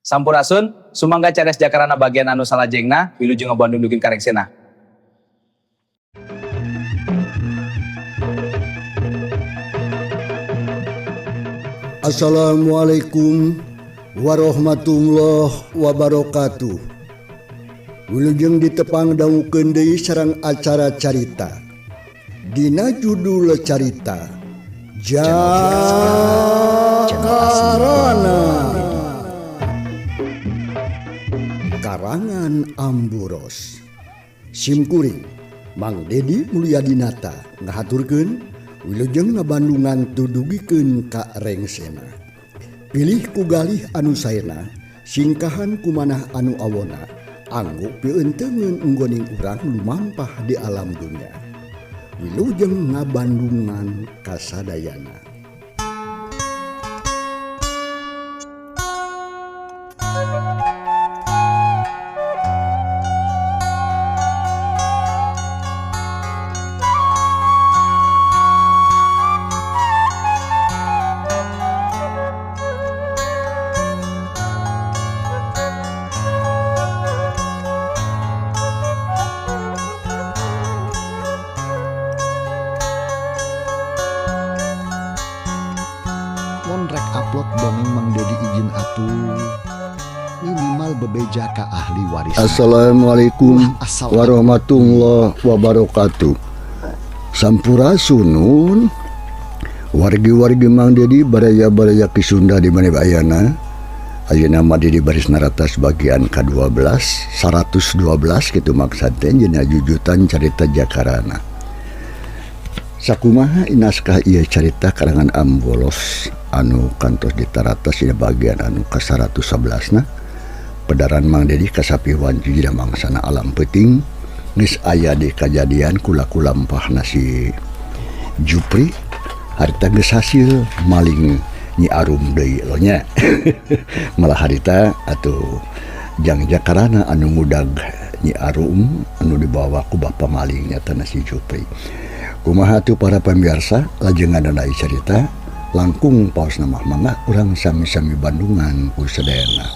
Sampurasun, sumangga cares jakarana bagian anu salajengna, wilujeng ngabandung dugi ka rengsena. Assalamualaikum warahmatullahi wabarakatuh. Wilujeng ditepang dangukeun deui sareng acara carita. Dina judul carita Jakarana. Karangan Amburos. Simkuring Mang Dedi Mulyadinata ngahaturkeun wilujeng ngabandungan tudugikeun ka rengsena. Pilih ku galih anu saena, singkahan kumanah anu awona, anggo pieunteuneun unggoning urang lumampah di alam dunya. Wilujeng ngabandungan kasadayana. Rek upload dongeng Mang Dedi izin atuh minimal bebeja ka ahli waris. Assalamualaikum Asal warahmatullahi wabarakatuh. Sampurasunun wargi-wargi Mang Dedi baraya-baraya Ki Sunda di mana ayana. Ayeuna mah Dedi baris naratas bagian ka-12 112 kitu maksud teh dina jujutan carita Jakarana. Sakumaha naskah ieu carita karangan Ambolos anu kantos ditaratas dina bagian anu ka-111 na. Pedaran Mang Dedi kasapi wanci dina mangsana alam peuting geus aya di kajadian kula-kulampahna si Jupri harita geus hasil maling Nyi Arum deui lo nya. Malah harita atuh jang Jakarana anu ngudag Nyi Arum anu dibawa ku bapa maling nyata si Jupri. Kumaha tuh para pemirsa lajengan dana cerita langkung paos nama mangga urang sami-sami Bandungan ku sadayana.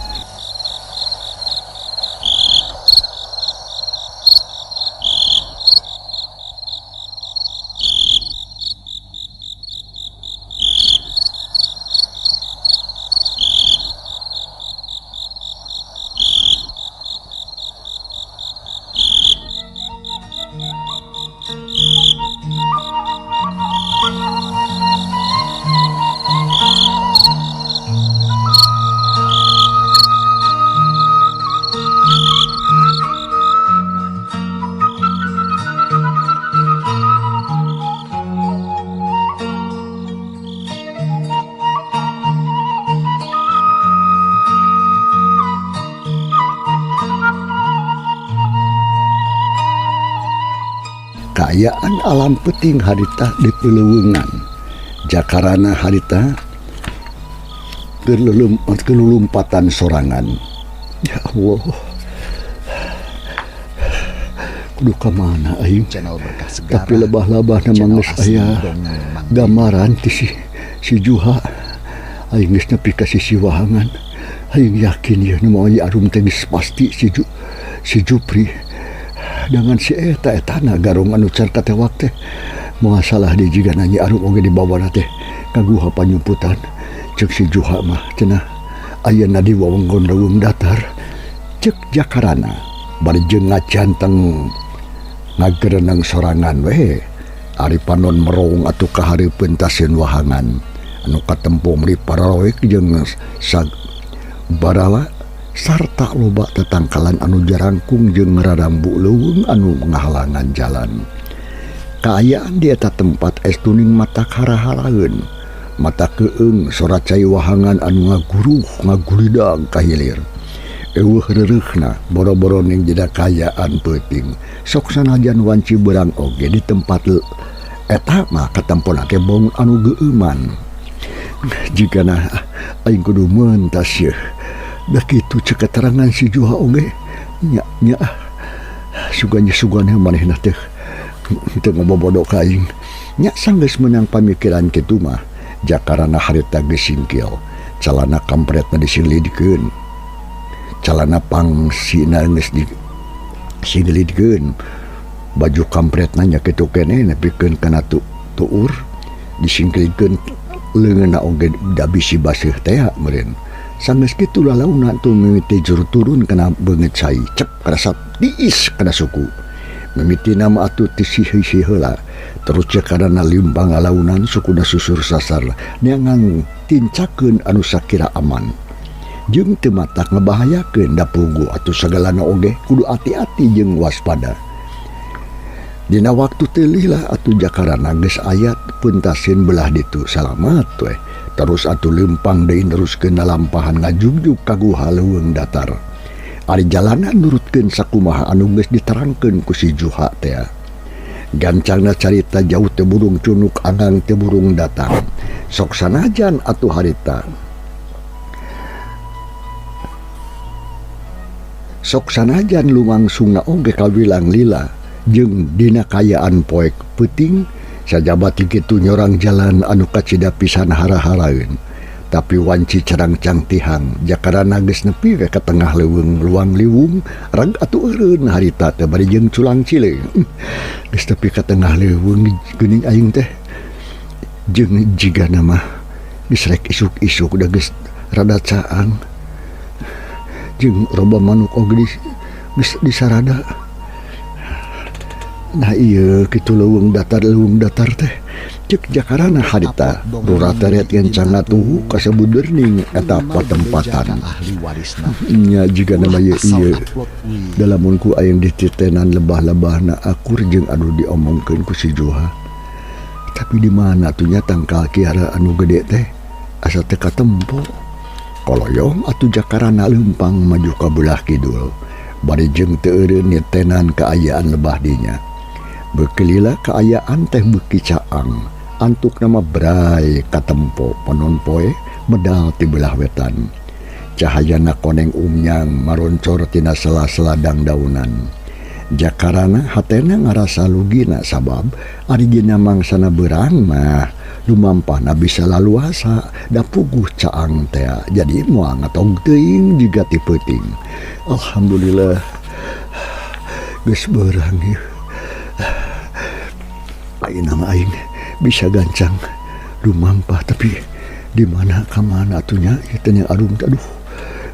Kaayaan alam peting harita di Pelewengan Jakarana harita kelulumpatan sorangan. Ya Allah, kudu ka mana aing? Channel Berkah Segara. Tapi lebah-lebah na Channel mangeus asli aya dongeng Mang Dedi. gambaran ti si Juha. Aing geus nepi ka sisi wahangan. Aing yakin ieu nu mawa Nyi Arum teh geus pasti si Jupri. Dengan si eta etana garong anu car katewak teh. Moal salah di jigana Nyi Arum oge dibawa teh ka guha panyumputan. Ceuk si Juha mah cenah ayeuna di wewengkon leuweung datar. Ceuk Jakarana bari jeung ngacanteng ngagereneng sorangan we. Ari panon merong atuh kahareupeun tasieun wahangan anu katempo mri pararoek jeung sag barala sarta loba tetangkalan anu jarangkung jeung rarambu leuweung anu ngahalangan jalan. Kaayaan di eta tempat es tuning mata karaharaeun, mata keung sora cai wahangan anu ngaguruh ngagulidang ka hilir. Eueuh reureuhna boro-boro ning jeda kaayaan peuting. Sok sanajan wanci beurang oge di tempat eta mah katempona teh bong anu geueuman. Jigana aing kudu mentas yeuh. Da kitu cek keterangan si Juha oge nya nya sugan-sugan manehna teh teu ngobobodo ka aing. Nya sanggeus meunang pamikiran kitu mah Jakarana harita geus singkil, calana kampretna disilidkeun. Calana pangsina geus disinglidkeun baju kampretna nya kitu keneh nepikeun kana tuur disingklidkeun leungeunna oge da bisi baseuh teh meureun. Sanggeus kitu lalauna tuh mimiti juru turun kana beungeut cai cep karasap tiis kana suku. Mimitina mah atuh ti siheuh heula terus jakarana limpang lalaunan sukuna susur sasar neangan tincakeun anu sakira aman. Jeung teu matak ngebahayakeun da punggu atuh sagalana oge kudu ati-ati jeung waspada. Dina waktu teu lila atuh jakarana geus aya puntasin belah ditu salamat we. Terus atuh lempang deui neruskeun lalampahan ngajugjug ka guha leuweung datar. Ari jalanan nurutkeun sakumaha anu geus diterangkeun ku si Juha teh. Gancangna carita jauh teu burung cunuk angang teu burung datang. Sok sanajan atuh harita. Sok sanajan lumangsungna oge kawilang lila jeung dina kayaan poek peuting sajabati kitu nyorang jalan anu kacida pisan hara-haraeun. Tapi wanci carangcang tihang jakarana geus nepi we ka tengah leuweung luang liwung rag atuh eureun harita teh bari jeung culang cileung. Geus nepi ka tengah leuweung geuning aing teh jeung jigana mah geus rek isuk-isuk da geus rada caang jeung loba manuk oge geus disarada. Nah ieu kitu leuweung datar teh cek jakarana harita rurateret gencang ngatuhu kasabudeurning eta patempatan. Nya jiga nama ieu ieu dalamun ku aing dititenan lebah-lebahna akur jeung anu diomongkeun ku si Juha. Tapi di mana atuh nya tangkal kiara anu gede teh asa teu katempo. Koloyong atuh jakarana leumpang maju ka belah kidul bari jeung teu eureun nitenan kaayaan lebah dinya. Beuki lila kaayaan teh beuki caang antuk nama bray katempo panon poe medal ti belah wetan. Cahayana koneng umnyang maroncor tina sela-sela dangdaunan. Jakarana hatena ngarasa lugina sabab ari dina mangsana beurang mah lumampahna bisa laluasa da puguh caang teh jadi moal ngatong teuing jiga ti peuting. Alhamdulillah geus beurang ieu. Ayeuna mah aing bisa gancang lumampah tapi di mana ka mana atuh nya ieu teh arum teh aduh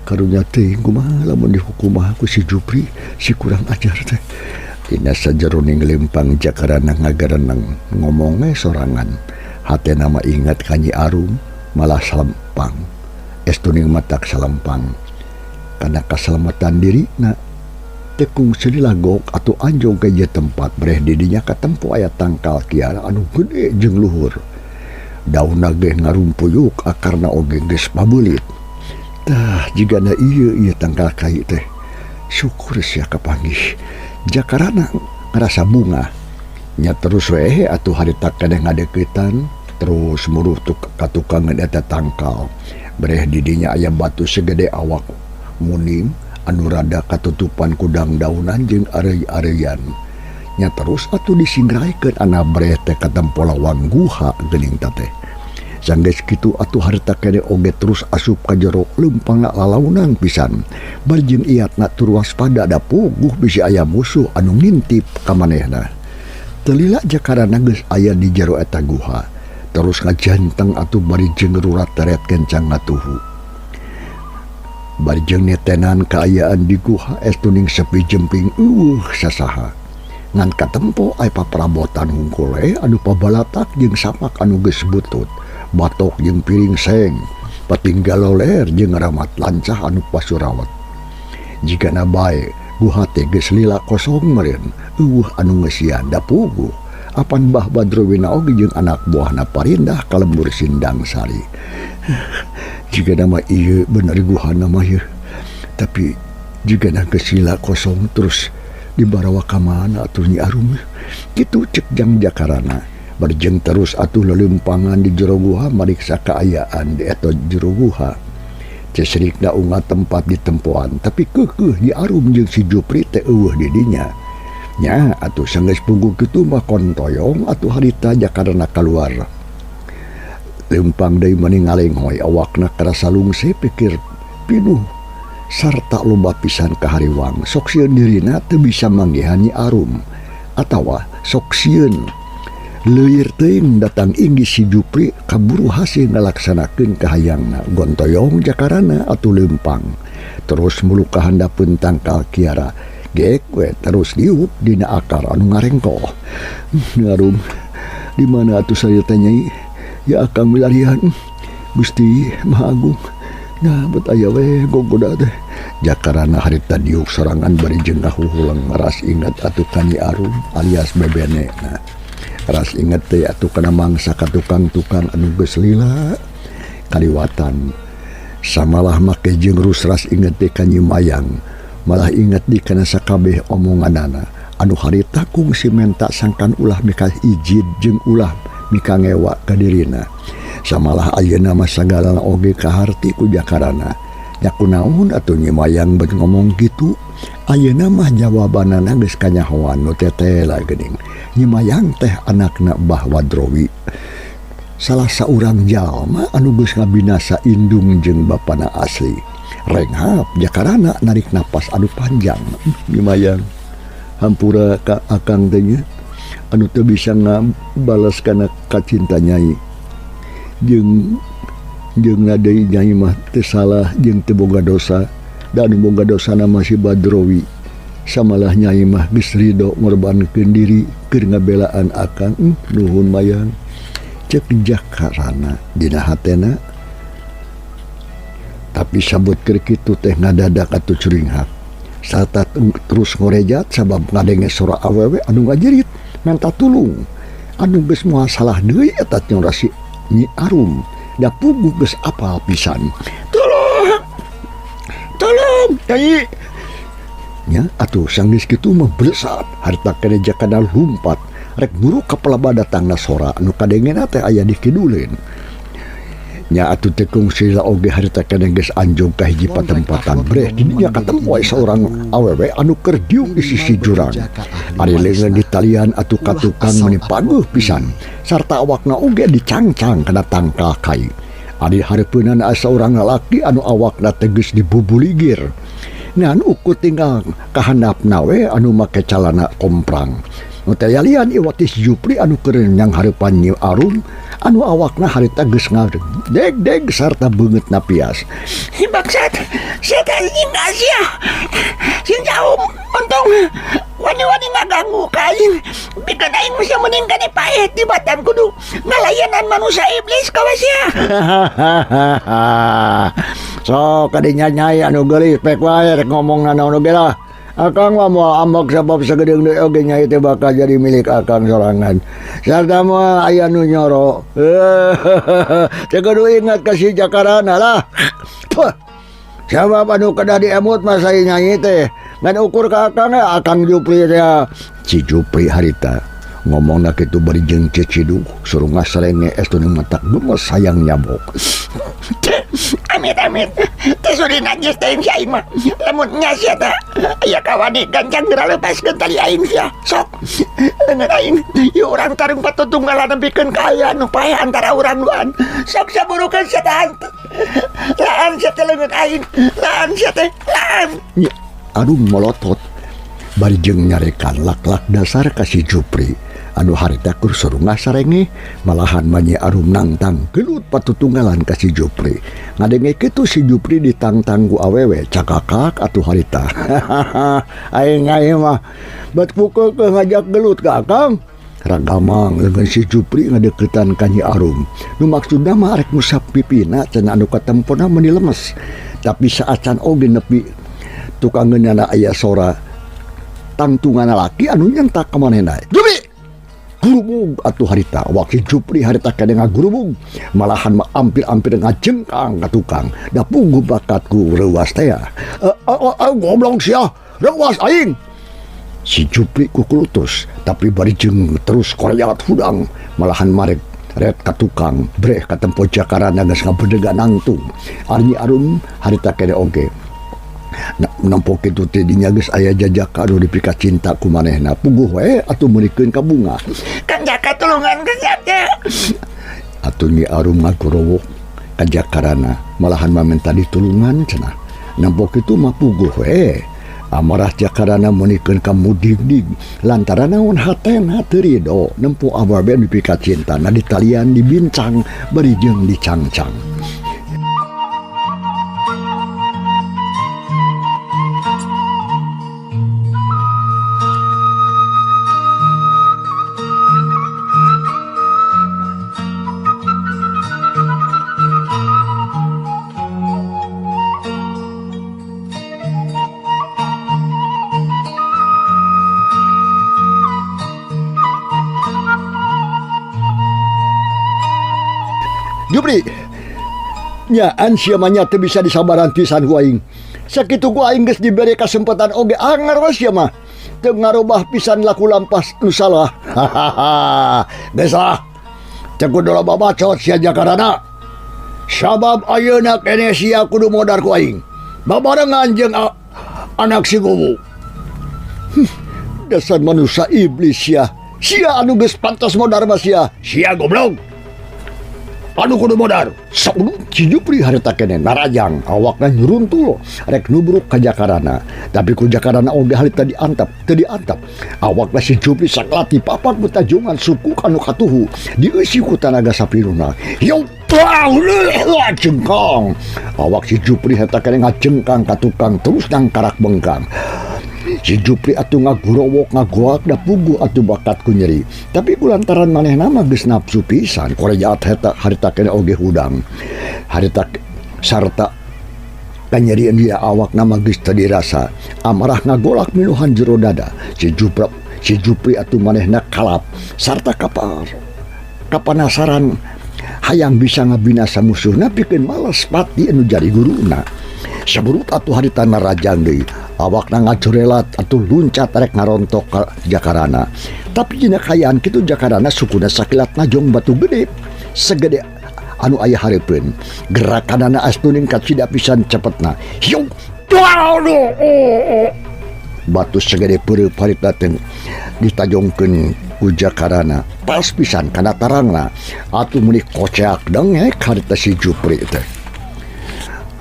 karunya teuing kumaha lamun dihukumah ku si Jupri si kurang ajar teh. Dina sajeroning lempang jakarana ngagareneng ngomong we sorangan. Hatena mah ingat ka Nyi Arum malah salempang. Estuning matak salempang. Kana kasalamatan dirina tekung selila gok atau anjong ke ieu tempat breh didinya katempo aya tangkal kiara anu gede jeung luhur. Daunna ge ngarumpuyuk akarna oge geus pabeulit. Tah jigana ieu ieu tangkal kai teh. Syukur sia kapanggih. Jakarana ngarasa bungah. Nya terus we atuh harita keneh ngadeuketan terus muruh ka tukangeun eta tangkal. Breh didinya aya batu segede awak muning anu rada katutupan ku dangdaunan jeung areuy-areuyan. Nya terus atuh disingraikeun ana breh teh katempo lawang guha geuning teh. Sanggeus kitu atuh harita keneh oge terus asup ka jero leumpangna lalaunan pisan. Bari jeung iatna tur waspada da puguh bisi aya musuh anu ngintip ka manehna. Teu lila jakarana geus aya di jero eta guha. Terus ngajanteng atuh bari jeung rurat teret kencang ngatuhu. Bari jeung netenan kaayaan di guha estuning sepi jemping eueuh sasaha. Ngan katempo aya paprabotan hungkul we anu pabalatak jeung samak anu geus butut, batok jeung piring seng, patinggal loler jeung ramat lancah anu pasurawat. Jigana bae guha teh geus lila kosong meureun, eueuh anu ngeusian da puguh. Apan Mbah Badruwina oge jeung anak buahna parindah ka lembur Sindang Sari. Jigana mah ieu bener guhana mah ieu. Tapi jigana geus lila kosong terus dibarawa ka mana atuh Nyi Arum? Kitu cek Jang Jakarana. Barjeng terus atuh lelempangan di jero guha mariksa kaayaan di eta jero guha. Cesrikna unga tempat di tempoan tapi keukeuh Nyi Arum jeung si Jupri teh eueuh di dinya. Nya atuh sanggeus punggung kitu mah kontoyong atuh harita jakarana kaluar. Lempang deui mani ngalenghoy awakna karasa lungse pikir pinuh. Sarta loba pisan kahariwang sok sieun dirina teu bisa manggihan Nyi Arum atawa sok sieun leuir teuing datang inggih si Jupri kaburu hasil ngalaksanakeun kahayangna gontoyong jakarana atuh leumpang terus muluk ka handapeun tangkal kiara geek we terus diuk dina akar anu ngarengkoh. Nyi Arum di mana atuh saya teh Nyai ya akang milarian Gusti Maha Agung nah bet aya we gogoda teh jakarana harita diuk sorangan bari jeung ngahuhulang ras inget atuh ka Nyi Arum alias bebene nah ras inget teh atuh kana mangsa ka tukang-tukang anu geus lila kaliwatan samalah make jeung rus ras inget teh ka Nyi Mayang malah inget di kana sakabeh omonganana anu harita kungsi menta sangkan ulah mika ijid jeung ulah mika ngewa ka dirina samalah ayeuna mah sagalana oge kaharti ku jakarana nya kunaon atuh Nyi Mayang bet ngomong kitu ayeuna mah jawabanana geus kanyahoan nu tetela geuning Nyi Mayang teh anakna Bah Wadrowi salah saurang jalma anu geus ngabinasa indung jeung bapana asli renghap jakarana narik napas anu panjang. Nyi Mayang hampura ka akang teh nya anu teu bisa ngabales kana kacinta Nyai jeung jeung deui Nyai mah teu salah jeung teu boga dosa da anu boga dosana mah si Badrowi samalah Nyai mah geus ridho ngorbankeun diri keur ngabelaan akang. Nuhun Mayang cek jakarana dina hatena tapi sabut keur kitu teh ngadadak atuh curinghak sarta terus ngorejat sabab ngadenge sora awewe anu ngajerit menta tulung anu geus moal salah deui eta nyora si Nyi Arum da puguh geus apal pisan. Tolong tolong Nyai nya atuh sanggeus kitu mah blesat harita keneh jakana lumpat rek buru ka pelaba datangna sora anu kadengena teh aya di kiduleun nya atuh teu kungsi oge harita keneh geus anjog ka hiji Mun rek patempatan upload breh dongeng didinya Mang Dedi katempo izin saurang atuh awewe anu keur diuk di sisi minimal jurang bebeja ka ahli ari leungeun warisna ditalian atuh ka ulah tukang asal meni upload paguh pisan deui. Sarta awakna oge dicangcang kana tangkal kai ari hareupeunana saurang lalaki anu awakna teh geus dibubuligir ngan ukur tinggal kahandapna we anu make calana komprang nu teh lian iwati si Jupri anu keur nyang hareupan Nyi Arum anu awakna harita geus ngadeg-deg sarta beungeutna pias. Bangsat, setan anjing sia. Sing jauh untung wani-wani ngaganggu ka aing. Pikeun aing bisa mending kane paeh tibatan kudu ngalayanan manusia iblis kawas sia. Sok kadinya Nyai anu geulis pek wae rek ngomong nanaon oge lah. Akang mah moal ambek sabab sagedeung deui oge Nyai teh bakal jadi milik akang sorangan. Sarta moal aya nu nyoro. Teu kudu ingat ka si Jakarana lah. Puh. Sabab anu kedah diemut mah saya Nyai teh. Ngan ukur ka akang akang Jupri teh. Si Jupri harita ngomongna kitu bari jeung ciciduh suruh ngasrenge estu nu matak gemes hayang nyabok. Amit amit. Teh suri najis teh si aing mah. Lamun nya sia teh aya kawani gancang geura lepaskeun tali aing sia. Sok. Leungeun aing ieu urang tarung patutunggalan nepikeun ka aya nu paeh antara urang duaan. Sok saburukeun sia tahan. Laan sia teh leungeun aing. Laan sia teh. Laan. Nyi Arum molotot bari jeung nyarekan lak-lak dasar ka si Jupri anu harita keur surungah sarenge malahan mah Nyi Arum nangtang gelut patutunggalan ka si Jupri ngadenge kitu si Jupri ditangtang ku awewe cakakak atuh harita. Aing aing mah bet pukul ke ngajak gelut ka akang ragamang leungeun si Jupri ngadeukeutan ka Nyi Arum nu maksudna mah arek ngusap pipina cenah anu katempona meuni lemes tapi saacan oge nepi tukangeunana aya sora tangtungan laki anu nyentak ka manehna. Jupri gurubug atuh harita awak si Jupri harita kene ngagurubug malahan mah ampir-ampir ngajengkang ka tukang da puguh bakatku reuas teh. Goblok sia reuas aing. Si Jupri kukulutus tapi bari jeung terus koreat hudang malahan marek ret ka tukang breh katempo jakarana geus ngabedega nangtung. Ari Nyi Arum harita kene oge nempo kitu teh dinya geus aya jajaka anu dipika cinta ku manehna puguh we atuh meurikeun ka bunga. Kang Jaka tulungan Kang Jaka. Atuh Nyi Arum ngagorowok ka jakarana malahan mamenta ditulungan cenah. Nempo kitu mah puguh we. Amarah Jakarana meunikeun ka mudig-dig lantaran naon hatena teu rido nempo awewe nu dipikacintana ditalian dibincang bari jeung dicangcang. Jupri, nyaan sia mah nya teu bisa disabaran pisan ku aing. Sakitu ku aing geus dibere kasempatan oge anger we sia mah. Teu ngarobah pisan laku lampas nu salah. Hahaha. Geus lah. Teu kudu loba bacot sia Jakarana. Sabab ayeuna keneh sia kudu modar ku aing. Babarengan jeung anak si Gowo. Dasar manusia iblis sia. Sia anu geus pantas modar mah sia. Sia goblok. Anu kudu modar. Sok si Jupri harita keneh narajang awakna nyuruntul rek nubruk ka Jakarana. Tapi ku Jakarana oge harita diantap, teu diantap. Awakna si Jupri saklati papat betajungan suku anu katuhu dieusi ku tanaga sapiruna. Yo jengkang. Awak si Jupri harita keneh ngajengkang ka tukang terus nangkarak bengkang. Si Jupri atuh ngagurowok ngagoak da puguh atuh bakat ku nyeri. Tapi kulantaran manehna mah geus nafsu pisan korejat eta harita keneh oge hudang. Harita sarta kanyerian dia awakna mah geus teu dirasa. Amarah ngagolak minuhan jero dada. Si Jupri atuh manehna kalap sarta kapanasaran hayang bisa ngabinasa musuhna pikeun males pati anu jadi guruna. Saburut atuh harita narajang deui. Awakna ngajorelat atuh luncat rek ngarontok ka Jakarana. Tapi dina kaayaan kitu Jakarana sukuna sakilat najong batu gede segede anu aya hareupeun. Gerakanana astuning kacida pisan cepetna. Hiu batu segede peureub harita teh ditajongkeun ku Jakarana. Pas pisan kana tarangna atuh meuni koceak dengek harita si Jupri teh.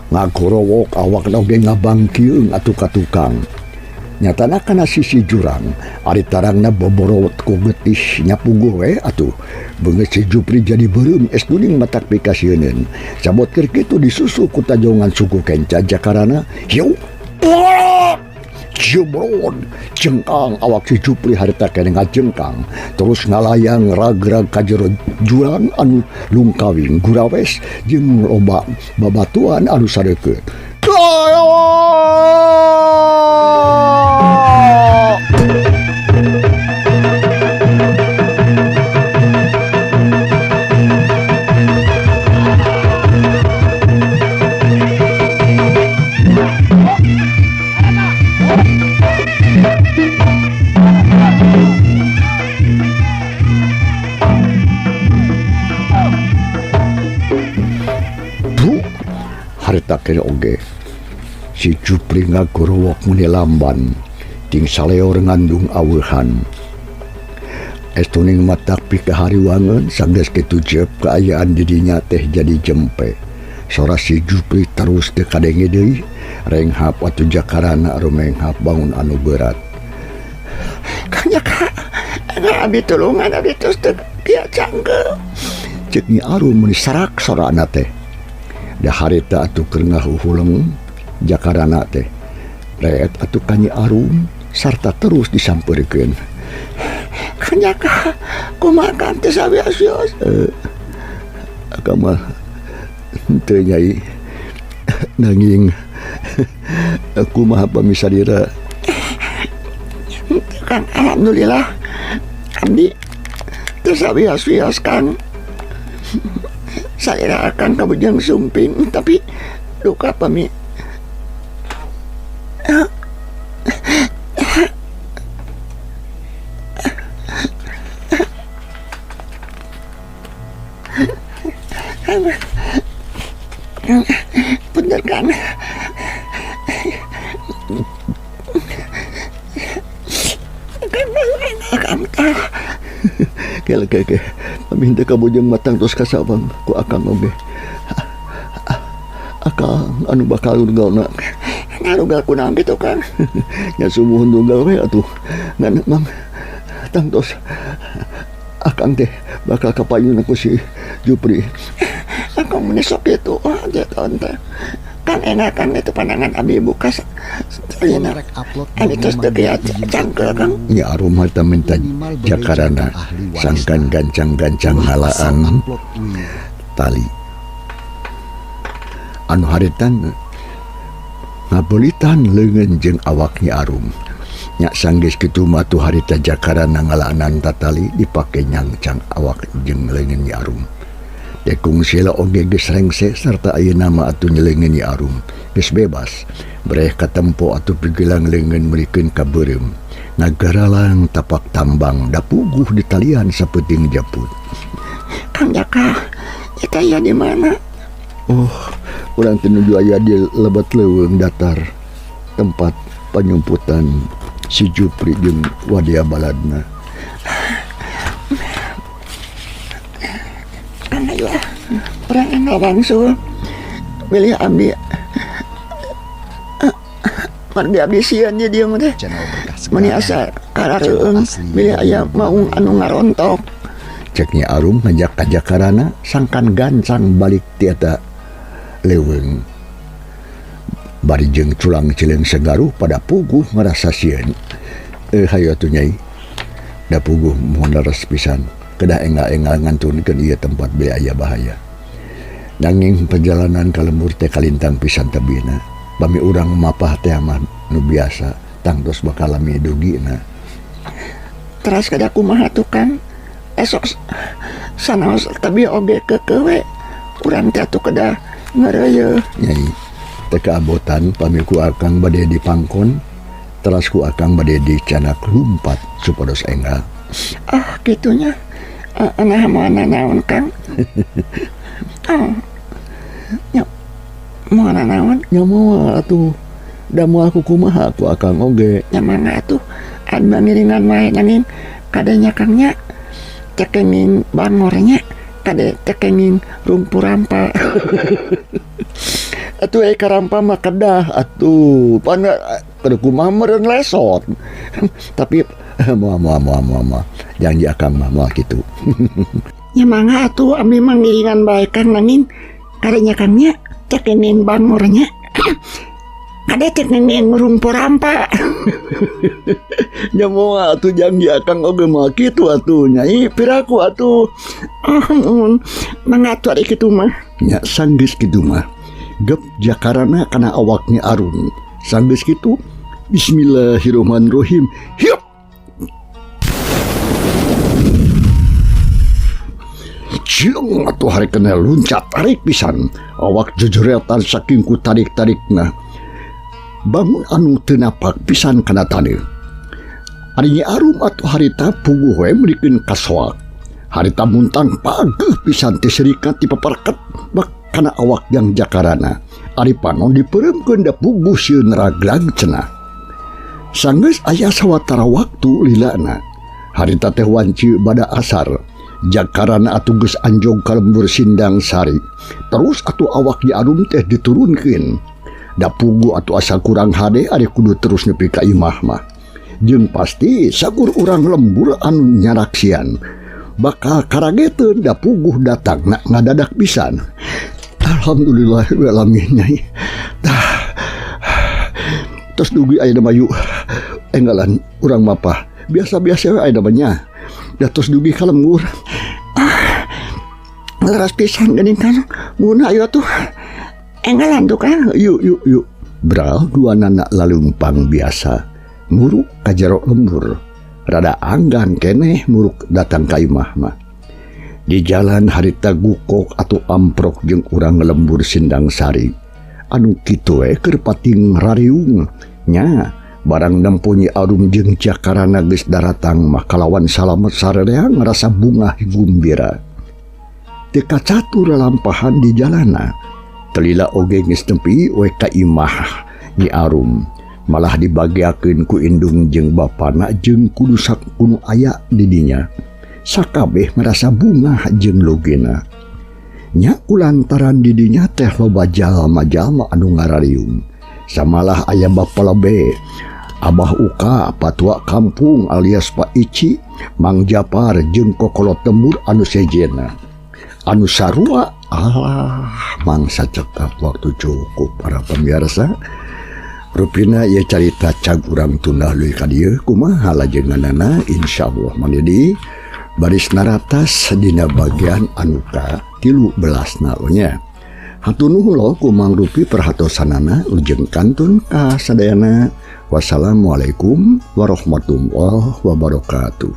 Ngagorowok awakna oge ngabangkieung atuh ka tukang. Nyatana kana sisi jurang, ari tarangna boborowot ku getih nya puguh we atuh. Beungeut si Jupri jadi beureum es duning matak pikasieuneun. Sabot keur kitu disusul ku tajongan suku kenca Jakarana. Hiu jebrod jengkang awak si Jupri harita keneh ngajengkang terus ngalayang ragrag ka jero jurang anu lungkawing gurawes jeung loba babatuan anu sareukeut. Harita keneh oge si Jupri ngagorowok muni lamban ting saleor ngandung aweuhan. Estuning matak pikahariwangeun sanggeus kitu jep kaayaan di dinya teh jadi jempe. Sora si Jupri terus teu kadenge deui, renghap atuh Jakarana rumenghap bangun anu berat. Kang Jaka, abdi tulungan abdi terus teu kieu cangkeul. Ceuk Nyi Arum meuni sarak sorana teh. Da harita atuh keur ngahuhuleng Jakarana teh. Reet atuh ka Nyi Arum sarta terus disampeurkeun. Kang Jaka, kumaha kan teh sawios-wios? Akang mah teu Nyai nanging kumaha pamisadira? Kang, alhamdulillah abdi teu sawios-wios Kang. Saya akan kabujang sumping tapi duka pami. Bener kan? Kele paminta kabujang matang terus kasawang ku akang oge. Akang anu bakal gauna. Nah rugal kunaon kitu Kang? Nya sumuhun rugal we atuh. Ngan Mang tangtos akang teh bakal kapayun ku si Jupri. Akang meni sok kitu ah teh. Kan enakan itu pandangan abi buka Mun rek upload Abi dongeng tos Mang teu Dedi kieu izin cangkeul atuh. Kang. Nyi Arum harta minta Minimal bebeja Jakarana ka ahli warisna. sangkan gancang-gancang Ulah asal ngalaan upload we. tali. Anu haritan ngabeulitan leungeun jeung awak Nyi Arum. Nya sanggeus kitu mah atuh harita Jakarana ngalaanan tatali dipake nyangcang awak jeung leungeun Nyi Arum. Dekung sila oge geus rengse sarta ayeuna mah atuh nyeleungeun Nyi Arum geus bebas. Breh katempo atuh pigelang leungeun meulikeun ka beureum. Ngagaralang tapak tambang da puguh di talian sapeuting jeput. Kang Jaka, eta aya di mana? Oh, urang teh nuju aya di lebet leuweung datar tempat panyumputan si Jupri jeung wadia baladna. Kang ayo ah, urang enggal wangsul. Bilih abdi margi abdi sieun di dieu mah teh. Channel Berkah Meni Segala. asa Channel karareueung asli bilih aya dongeng Mang maung Dedi. anu ngarontok. Cek Nyi Arum ngajak ka Jakarana sangkan gancang balik ti eta leuweung. Bari jeung culang cileung segaruh pada puguh ngarasa sieun. Hayu atuh Nyai. Da puguh moal leres pisan. Kedah enggal-enggal ngantunkeun ieu tempat bilih aya bahaya. Nanging perjalanan ka lembur teh kalintang pisan tebihna. Pami urang mapah teh mah nu biasa tangtos bakal lami dugina. Teras kada kumaha tuh Kang? Esok sanaos tebih oge keukeuh we. Urang teh atuh kedah ngeureuyeuh. Nyai, teh kaabotan pami ku akang bade dipangkon, teras ku akang bade dicanak lumpat supados enggal. Ah, kitunya. Nah moal nanaon Kang? Oh. Nya moal nanaon? Nya moal atuh. Da moal kukumaha ku akang oge. Nya mangga atuh. Anu ngiringan wae nanging kade nya Kang nya. Cekenging bangornya kade cekenging rumpu rampa. Atuh ai karampa mah kedah atuh. Pan kudu kumaha meureun lesot. Tapi moal moal moal moal moal. Janji akang mah moal kitu. Nya mangga atuh abdi mah ngiringan bae Kang nanging kade nya Kang nya cekenging bangornya. Kade cekenging rumpu rampa. Nya moal atuh janji akang oge moal kitu atuh Nyai piraku atuh. Oh, nuhun. Mangga atuh ari kitu mah. Nya sanggeus kitu mah. Gep Jakarana kana awak Nyi Arum. Sanggeus kitu Bismillahirrahmanirrahim. Hiup. Ciung atuh hari kena luncat tarik pisan. Awak jejeretan saking ku tarik-tarikna. Bangun anu teu napak pisan kana taneuh. Ari Nyi Arum atuh harita puguh we meulikeun kasoak. Harita muntang pageuh pisan teh serikat dipaparket bak kana awak yang Jakarana. Ari panon dipeureumkeun da puguh sieun raglag cenah. Sanggeus aya sawatara waktu lilana. Harita teh wanci bada asar. Jakarana atuh geus anjog ka lembur Sindang Sari. Terus atuh awak Nyi Arum teh diturunkeun. Da puguh atuh asa kurang hade ari kudu terus nepi ka imah mah. Jeung pasti sakur urang lembur anu nyaraksian. Bakal karageteun da puguh datangna ngadadak pisan. Alhamdulillah alamin Nyai. Tah. Tos dugi ayeuna mah yuk. Enggalan urang mapah. Biasa-biasa we ayeuna mah nya. Da tos dugi ka lembur. Ah, leres pisan geuning Kang. Mun ayo atuh. Enggalan tuh Kang. Yuk yuk yuk. Bral dua nana lalumpang biasa. Muruk ka jero lembur. Rada anggan keneh muruk datang ka imah mah. Di jalan harita gukok atau amprok jeung urang lembur Sindang Sari. Anu kitu we keur pating rariung. Nya barang nempo Nyi Arum jeung Jakarana geus daratang mah kalawan salamet sarerea ngarasa bungah gumbira. Teu kacatur lalampahan di jalana. Telila oge geus nepi we ka imah Nyi Arum. Malah dibagiakeun ku indung jeung bapana jeung kudu sakunu aya di dinya. Sakabeh ngarasa bungah jeung logena. Nya kulantaran di dinya teh loba jalma-jalma anu ngarariung. Samalah aya Bapa Lebe, Abah Uka, Patua Kampung alias Pak Ici, Mang Japar jeung kokolot lembur anu sejena. Anu sarua alah mangsa cekap waktu cukup para pemirsa. Rupina ieu carita cag urang tundah leuwih ka dieu kumaha lajenganana insyaallah Mang Dedi baris naratas dina bagian anu ka-13 na nya. Hatur nuhun lo ku Mang Rupi perhatosanana ujeng kantun ka sadayana. Wassalamualaikum warahmatullahi wabarakatuh.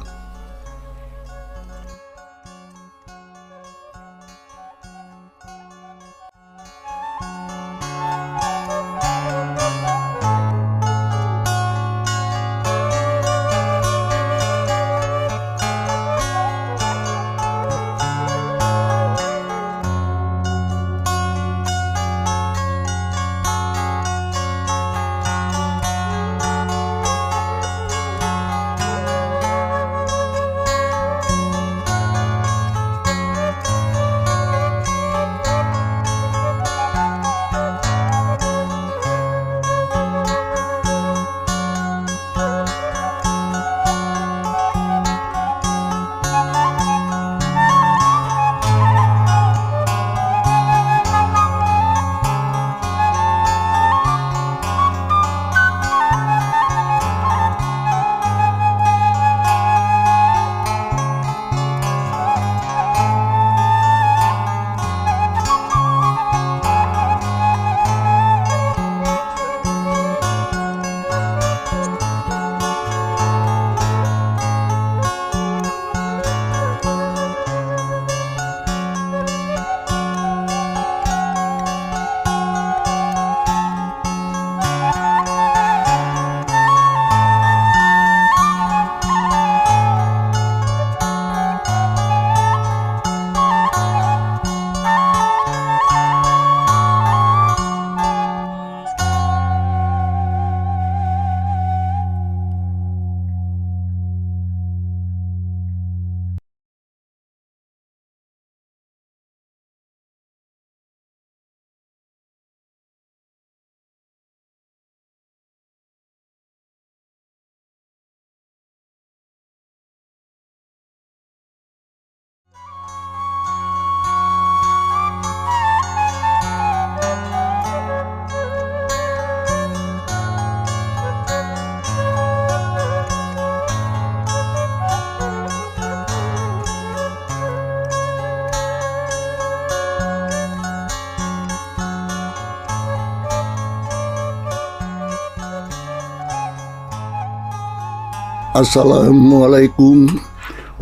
Assalamualaikum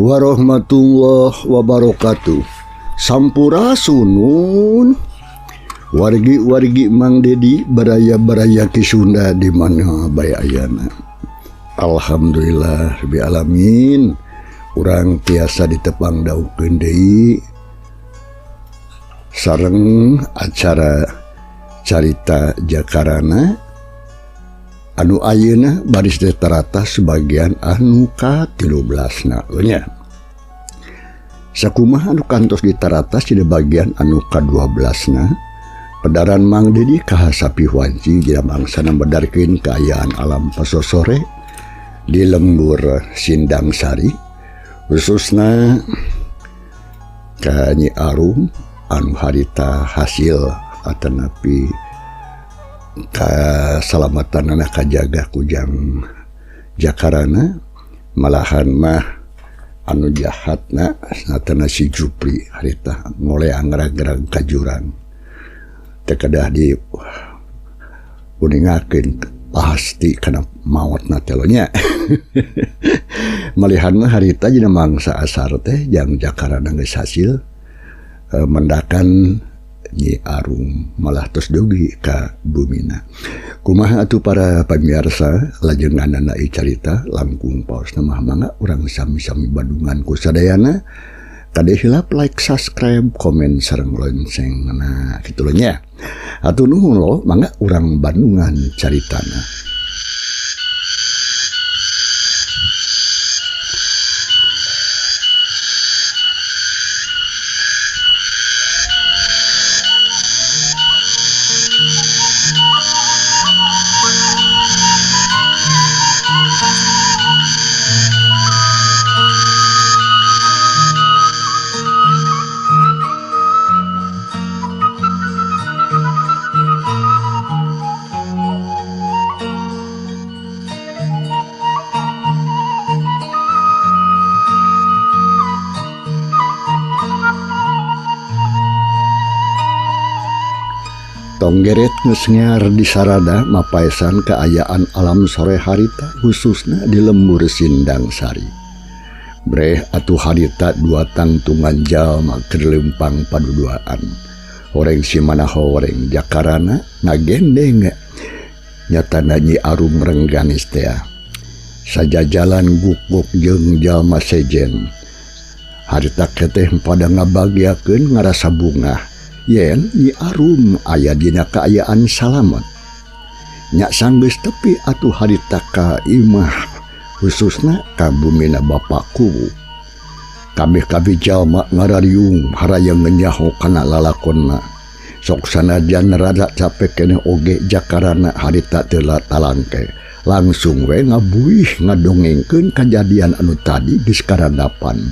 warahmatullahi wabarakatuh. Sampurasunun. Wargi-wargi Mang Dedi baraya-baraya Ki Sunda di mana bae ayana. Alhamdulillah rabbil alamin. Urang tiasa ditepang daukeun deui sareng acara Carita Jakarana anu ayeuna baris terata sebagian anu ka-13 na nya. Sakumaha anu kantos ditaratas di bagian anu ka-12 na pedaran Mang Dedi kahasapi wanci dina mangsana medarkeun kaayaan alam pasosore di lembur Sindang Sari khususna ka Nyi Arum anu harita hasil atanapi kasalamatanana kajaga kujang Jakarana malahan mah anu jahatna satana si Jupri harita ngoleang gerag-gerag ka jurang teu kedah di uningakeun pasti kana maotna teh nya. Malihan mah harita dina mangsa asar teh jang Jakarana geus hasil mendakan Nyi Arum malah tos dugi ka bumina. Kumaha atuh para pamirsa lajenganana ieu carita langkung paosna mah mangga urang sami-sami bandungan ku sadayana. Kade hilap like, subscribe, komen sareng lonceng. Nah kitu nya. Atuh nuhun lo mangga urang bandungan caritana. Tonggeret geus ngear di sarada mapaesan kaayaan alam sore harita khususna di lembur Sindang Sari. Breh atuh harita dua tangtungan jalma keur leumpang paduduaan. Horeng si manaho horeng jakarana ngagendeng nyatana Nyi Arum Rengganis tea. Sajajalan guguk jeung jalma sejen. Harita keteh pada ngabagiakeun ngarasa bungah. Yen Nyi Arum aya dina kaayaan salamet. Nya sanggeus tepi atuh harita ka imah khususna ka bumina Bapak Kuwu. Kabeh-kabeh jalma ngarariung harayang ngenyaho kana lalakonna. Sok sanajan rada capek keneh oge jakarana harita teu talangke. Langsung we ngabuih ngadongengkeun kajadian anu tadi geus karandapan.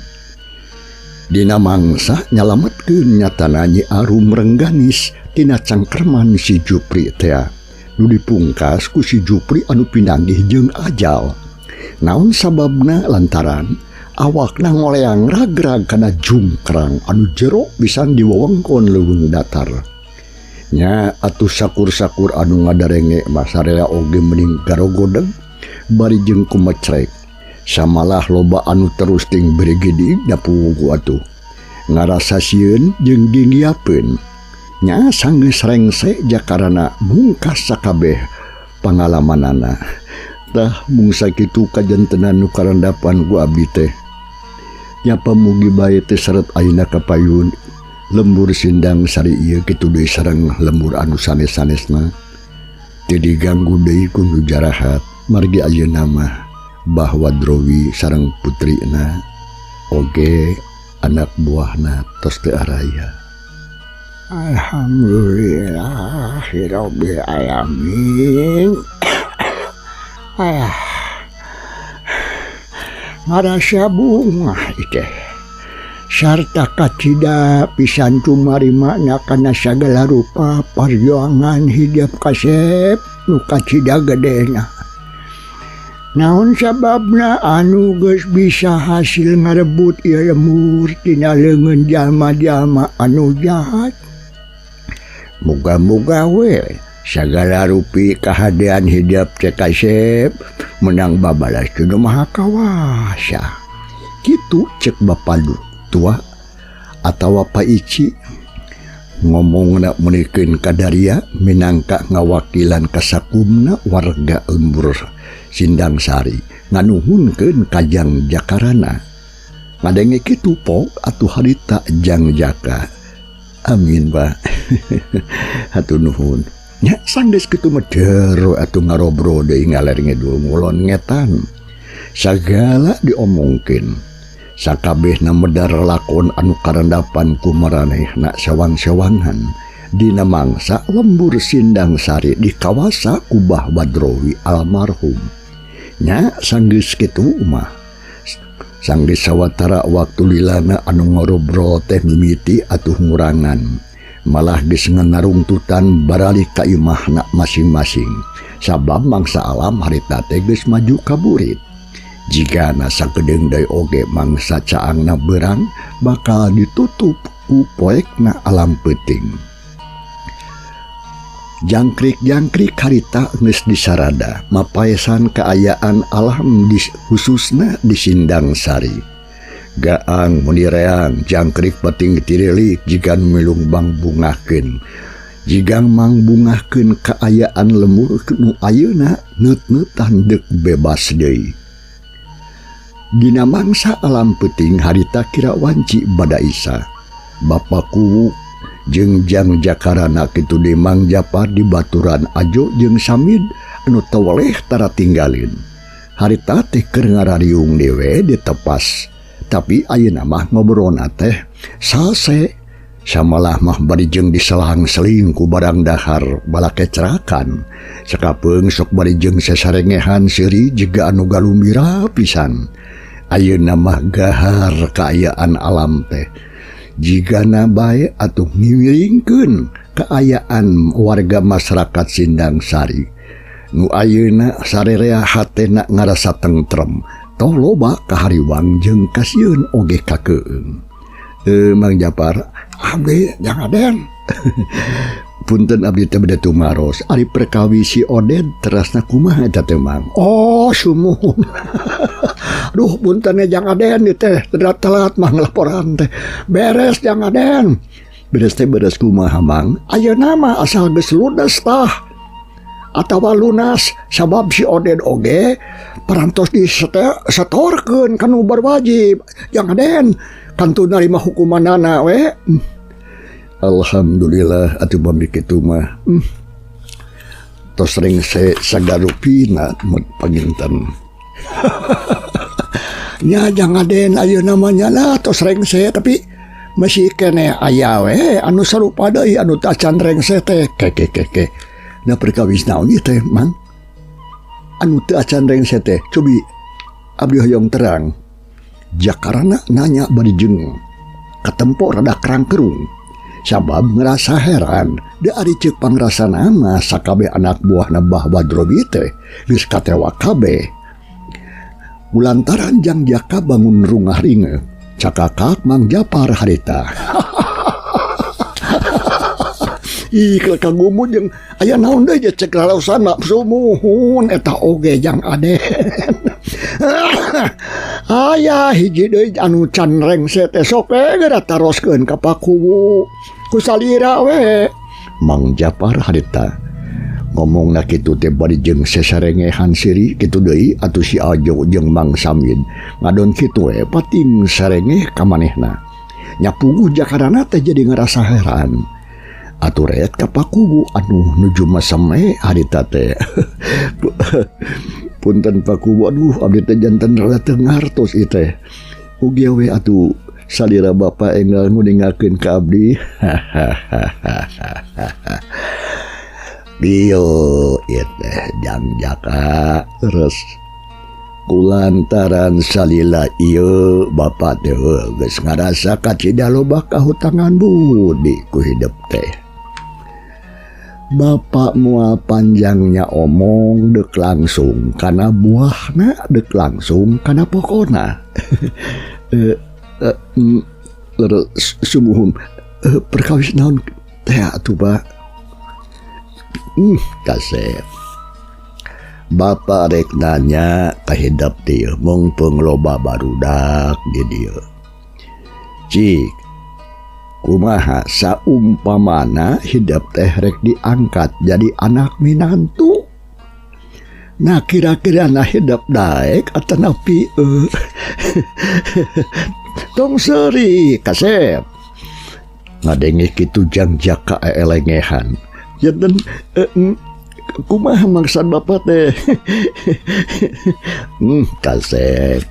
Dina mangsa nyalametkeun nyatana Nyi Arum Rengganis tina cangkerman si Jupri tea. Nu dipungkas ku si Jupri anu pinanggih jeung ajal. Naon sababna lantaran awakna ngoleang ragrag kana jungkrang anu jero pisan di wewengkon leuweung datar. Nya atuh sakur-sakur anu ngadarenge mah sararea oge mending garogodeg bari jeung kumecrek. Samalah loba anu terus ting berigedig dapugu atuh. Ngarasa sieun jeung ginggiapeun. Nya sanggeus rengse jakarana mungkas sakabeh pangalamanana. Tah mung sakitu kajantenan nu karandapan ku abdi teh. Nya pamugi bae teh seret ayeuna ka payun lembur Sindang Sari ieu kitu deui sareng lembur anu sanes-sanesna. Teu diganggu deui ku nu jarahat margi ayeuna mah Bah Wadrowi sareng putrina oge anak buahna tos teu araya. Alhamdulillahirabbil alamin. Ayah. Ngarasa bungah teh. Sarta kacida pisan cumarimana kana sagala rupa parjuangan hidup kasep nu kacida gedena. Naon sababna anu geus bisa hasil ngarebut ieu lemur tina leungeun jalma-jalma anu jahat. Muga-muga we sagala rupi kahadean hidup teh kasep menang babalas ti Nu Maha Kawasa. Kitu cek Bapa tua atawa Pak Ici ngomongna meunikeun kadaria minangka ngawakilan kasakumna warga lembur Sindang Sari nganuhunkeun ka Jang Jakarana. Ngadenge kitu pok atuh harita Jang Jaka. Amin Pak. Hatur nuhun. Nya sanggeus kitu mah jero atuh ngarobro deui ngaler ngidul ngulon ngetan. Sagala diomongkeun. Sakabehna medar lakon anu karandapan ku maranehna sewang-sewangan. Dina mangsa lembur Sindang Sari di kawasa ku Bah Badrowi almarhum. Nya sanggeus kitu mah sanggeus sawatara waktu lilana anu ngorobrol teh mimiti atuh ngurangan. Malah geus ngarungtutan baralih ka imahna masing-masing. Sabab mangsa alam harita teh geus maju ka burit. Jigana sakedeung deui oge mangsa caangna beurang bakal ditutup ku poekna alam peuting. Jangkrik-jangkrik harita geus disarada mapaesan kaayaan alam di, khususna di Sindang Sari. Gaang munireang jangkrik penting tirilik jigan milung mangbungahkeun. Jigang mangbungahkeun kaayaan lemur nu ayeuna neut-neutan deuk bebas deui. Dina mangsa alam peuting harita kira wanci bada isa. Bapa Kuwu jeung Jang Jakarana kitu deui Mang Japar di baturan Ajo jeung Samid anu teweleh tara tinggalin. Harita teh keur ngarariung dewe ditepas. Tapi ayeuna mah ngobrolna teh salse. Samalah mah bari jeung diselang-seling ku barang dahar balakecrakan. Sakapeung sok bari jeung sasarengehan seuri jiga anu galumbira pisan. Ayeuna mah gahar kaayaan alam teh. Jigana bae atuh ngiwiringkeun kaayaan warga masyarakat Sindang Sari. Nu ayeuna sarerea hatena ngarasa tentrem, toh loba kahariwang jeung kasieun oge kakeung. Mang Japar, Abdi Jang Aden. Punten abdi teh bade tumaros ari perkawi si Oded terasna kumaha eta teh Mang? Oh sumuhun. Duh punten jang Aden ieu teh telat-telat Mang laporan teh. Beres jang Aden. Beres teh beres kumaha Mang? Ayeuna mah asal geus ludes tah atawa lunas sabab si Oded oge parantos disetorkeun ka nu berwajib jang Aden kantun narima hukumanana we. Alhamdulillah atuh pami kitu mah. Tos rengse sagarupina panginten. Nya jang Aden ayeuna mah nya lah tos rengse tapi masih keneh aya we anu sarupa deui anu tacan rengse teh ke ke ke. Nah perkawis naon ieu teh Mang? Anu teu acan rengse teh cobi abdi hoyong terang. Jakarana nanya bari jeung katempo rada kerangkerung. Sabab ngerasa heran da ari ceuk pangrasana mah sakabeh anak buahna Bah Badrobi teh geus katewa kabeh. Kulantaran Jang Jaka bangun rungah ringe cakakak Mang Japar harita. Ih kagumu jeung aya naon deui cek lalaosan mah sumuhun eta oge Jang Aden. Aya hiji deui anu can rengse teh sok we geura taroskeun ka Pakuwu ku salira we. Mang Japar harita ngomongna kitu teh bari jeung sesarengehan siri kitu deui atuh si Ajo jeung Mang Samin ngadon kitu we pating sarengeh ka manehna. Nya puguh jakarana teh jadi ngerasa heran. Atuh ret ka Pakuwu anu nuju masame harita teh. Punten Pakuwu aduh abdi teh janten rada teu ngartos ieu teh. Ugi we atuh salira bapa enggal nguningakeun ka abdi. Bio ieu teh Jang Jaka terus kulantaran salila ieu bapa teh geus ngarasa kacida loba kahutangan budi ku hidep teh. Bapak mual panjangnya omong dek langsung kana buahna dek langsung kana pokona. Sumuhun perkawis naon teh atuh Pak? Kasep. Bapak rek nanya kahidap teh mungpeung loba barudak di dieu. Cik, kumaha saumpamana hidep teh rek diangkat jadi anak minantu? Nah kira-kira nah hidep daek atanapi tong seuri kasep. Ngadenge kitu Jang Jaka elengehan. Janten kumaha maksud bapak teh? Kasep.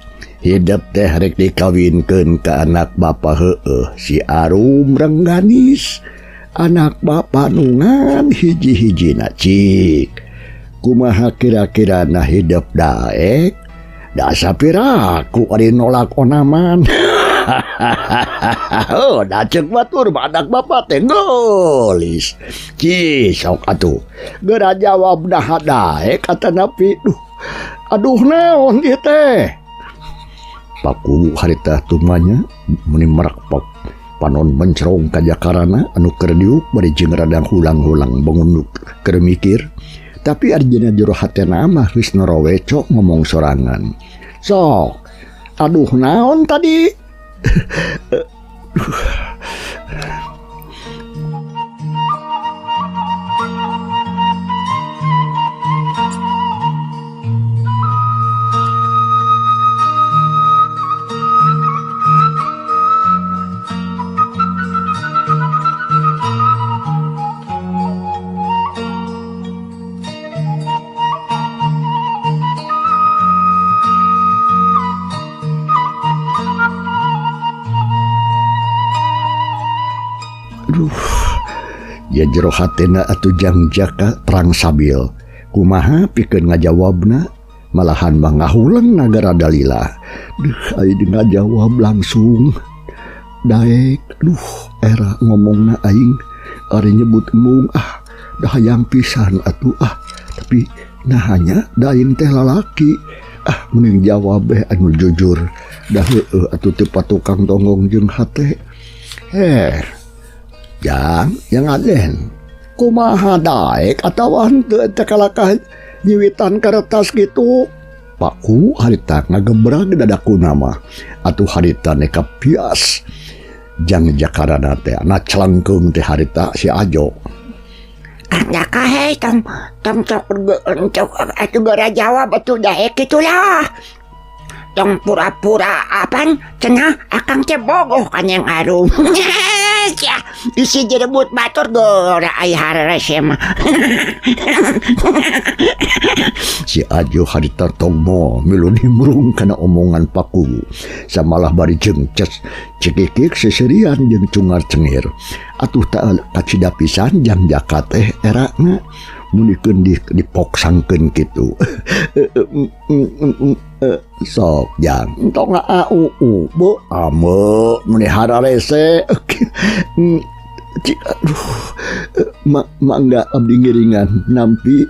Hidep teh rek dikawinkeun ka anak bapa heueuh si Arum Rengganis. Anak bapa nungan hiji-hijina cik. Kumaha kira-kira nah hidep daek? Da sapiraku ari nolak onaman. Oh, da ceuk batur mah anak bapa teh geulis. Cih, sok atuh. Geura jawab nah daek atanapi. Duh. Aduh naon ieu teh? Pakuwu harita tumanya meni merakpak panon mencerong ka jakarana anu keur diuk bari jeung radang hulang-hulang bangun keur mikir. Tapi ari dina jero hatena mah geus noroweco ngomong sorangan. Sok, aduh naon tadi? Ya jero hatena atuh Jang Jaka terang sabil. Kumaha pikeun ngajawabna malahan mah ngahuleng nagara dalila. Duh aing ngajawab langsung. Daek duh era ngomongna aing ari nyebut embung ah dah hayang pisan atuh ah tapi nahanya da aing teh lalaki. Ah mending jawab beh anu jujur. Dah heueuh atuh teu patukang tonggong jeung hate. Jang, yang Aden. Kumaha daek atawa henteu teh kalakah nyiwitan karetas kitu? Paku harita ngagebrag dadakuna mah. Atuh harita neka pias. Jang Jakarana teh na celangkeung teh harita si Ajo. Ah, Jaka hei tong tong sok cok atuh geura jawab atuh daek kitu lah. Tong pura-pura apan cenah akang teh bogoh ka Neng Arum. Sia isi direbut batur geura ai hararese mah. Si Ajo harita tong moal milu nimbrung kana omongan Paku. Samalah bari jengces cekikik seserian jeung cungar cengir. Atuh tak kacida pisan Jang Jaka teh erana munikeun di dipoksangkeun kitu. Sok Jang, entong ngauu be ame meni hararese. Aduh, mangga abdi ngiringan nampi.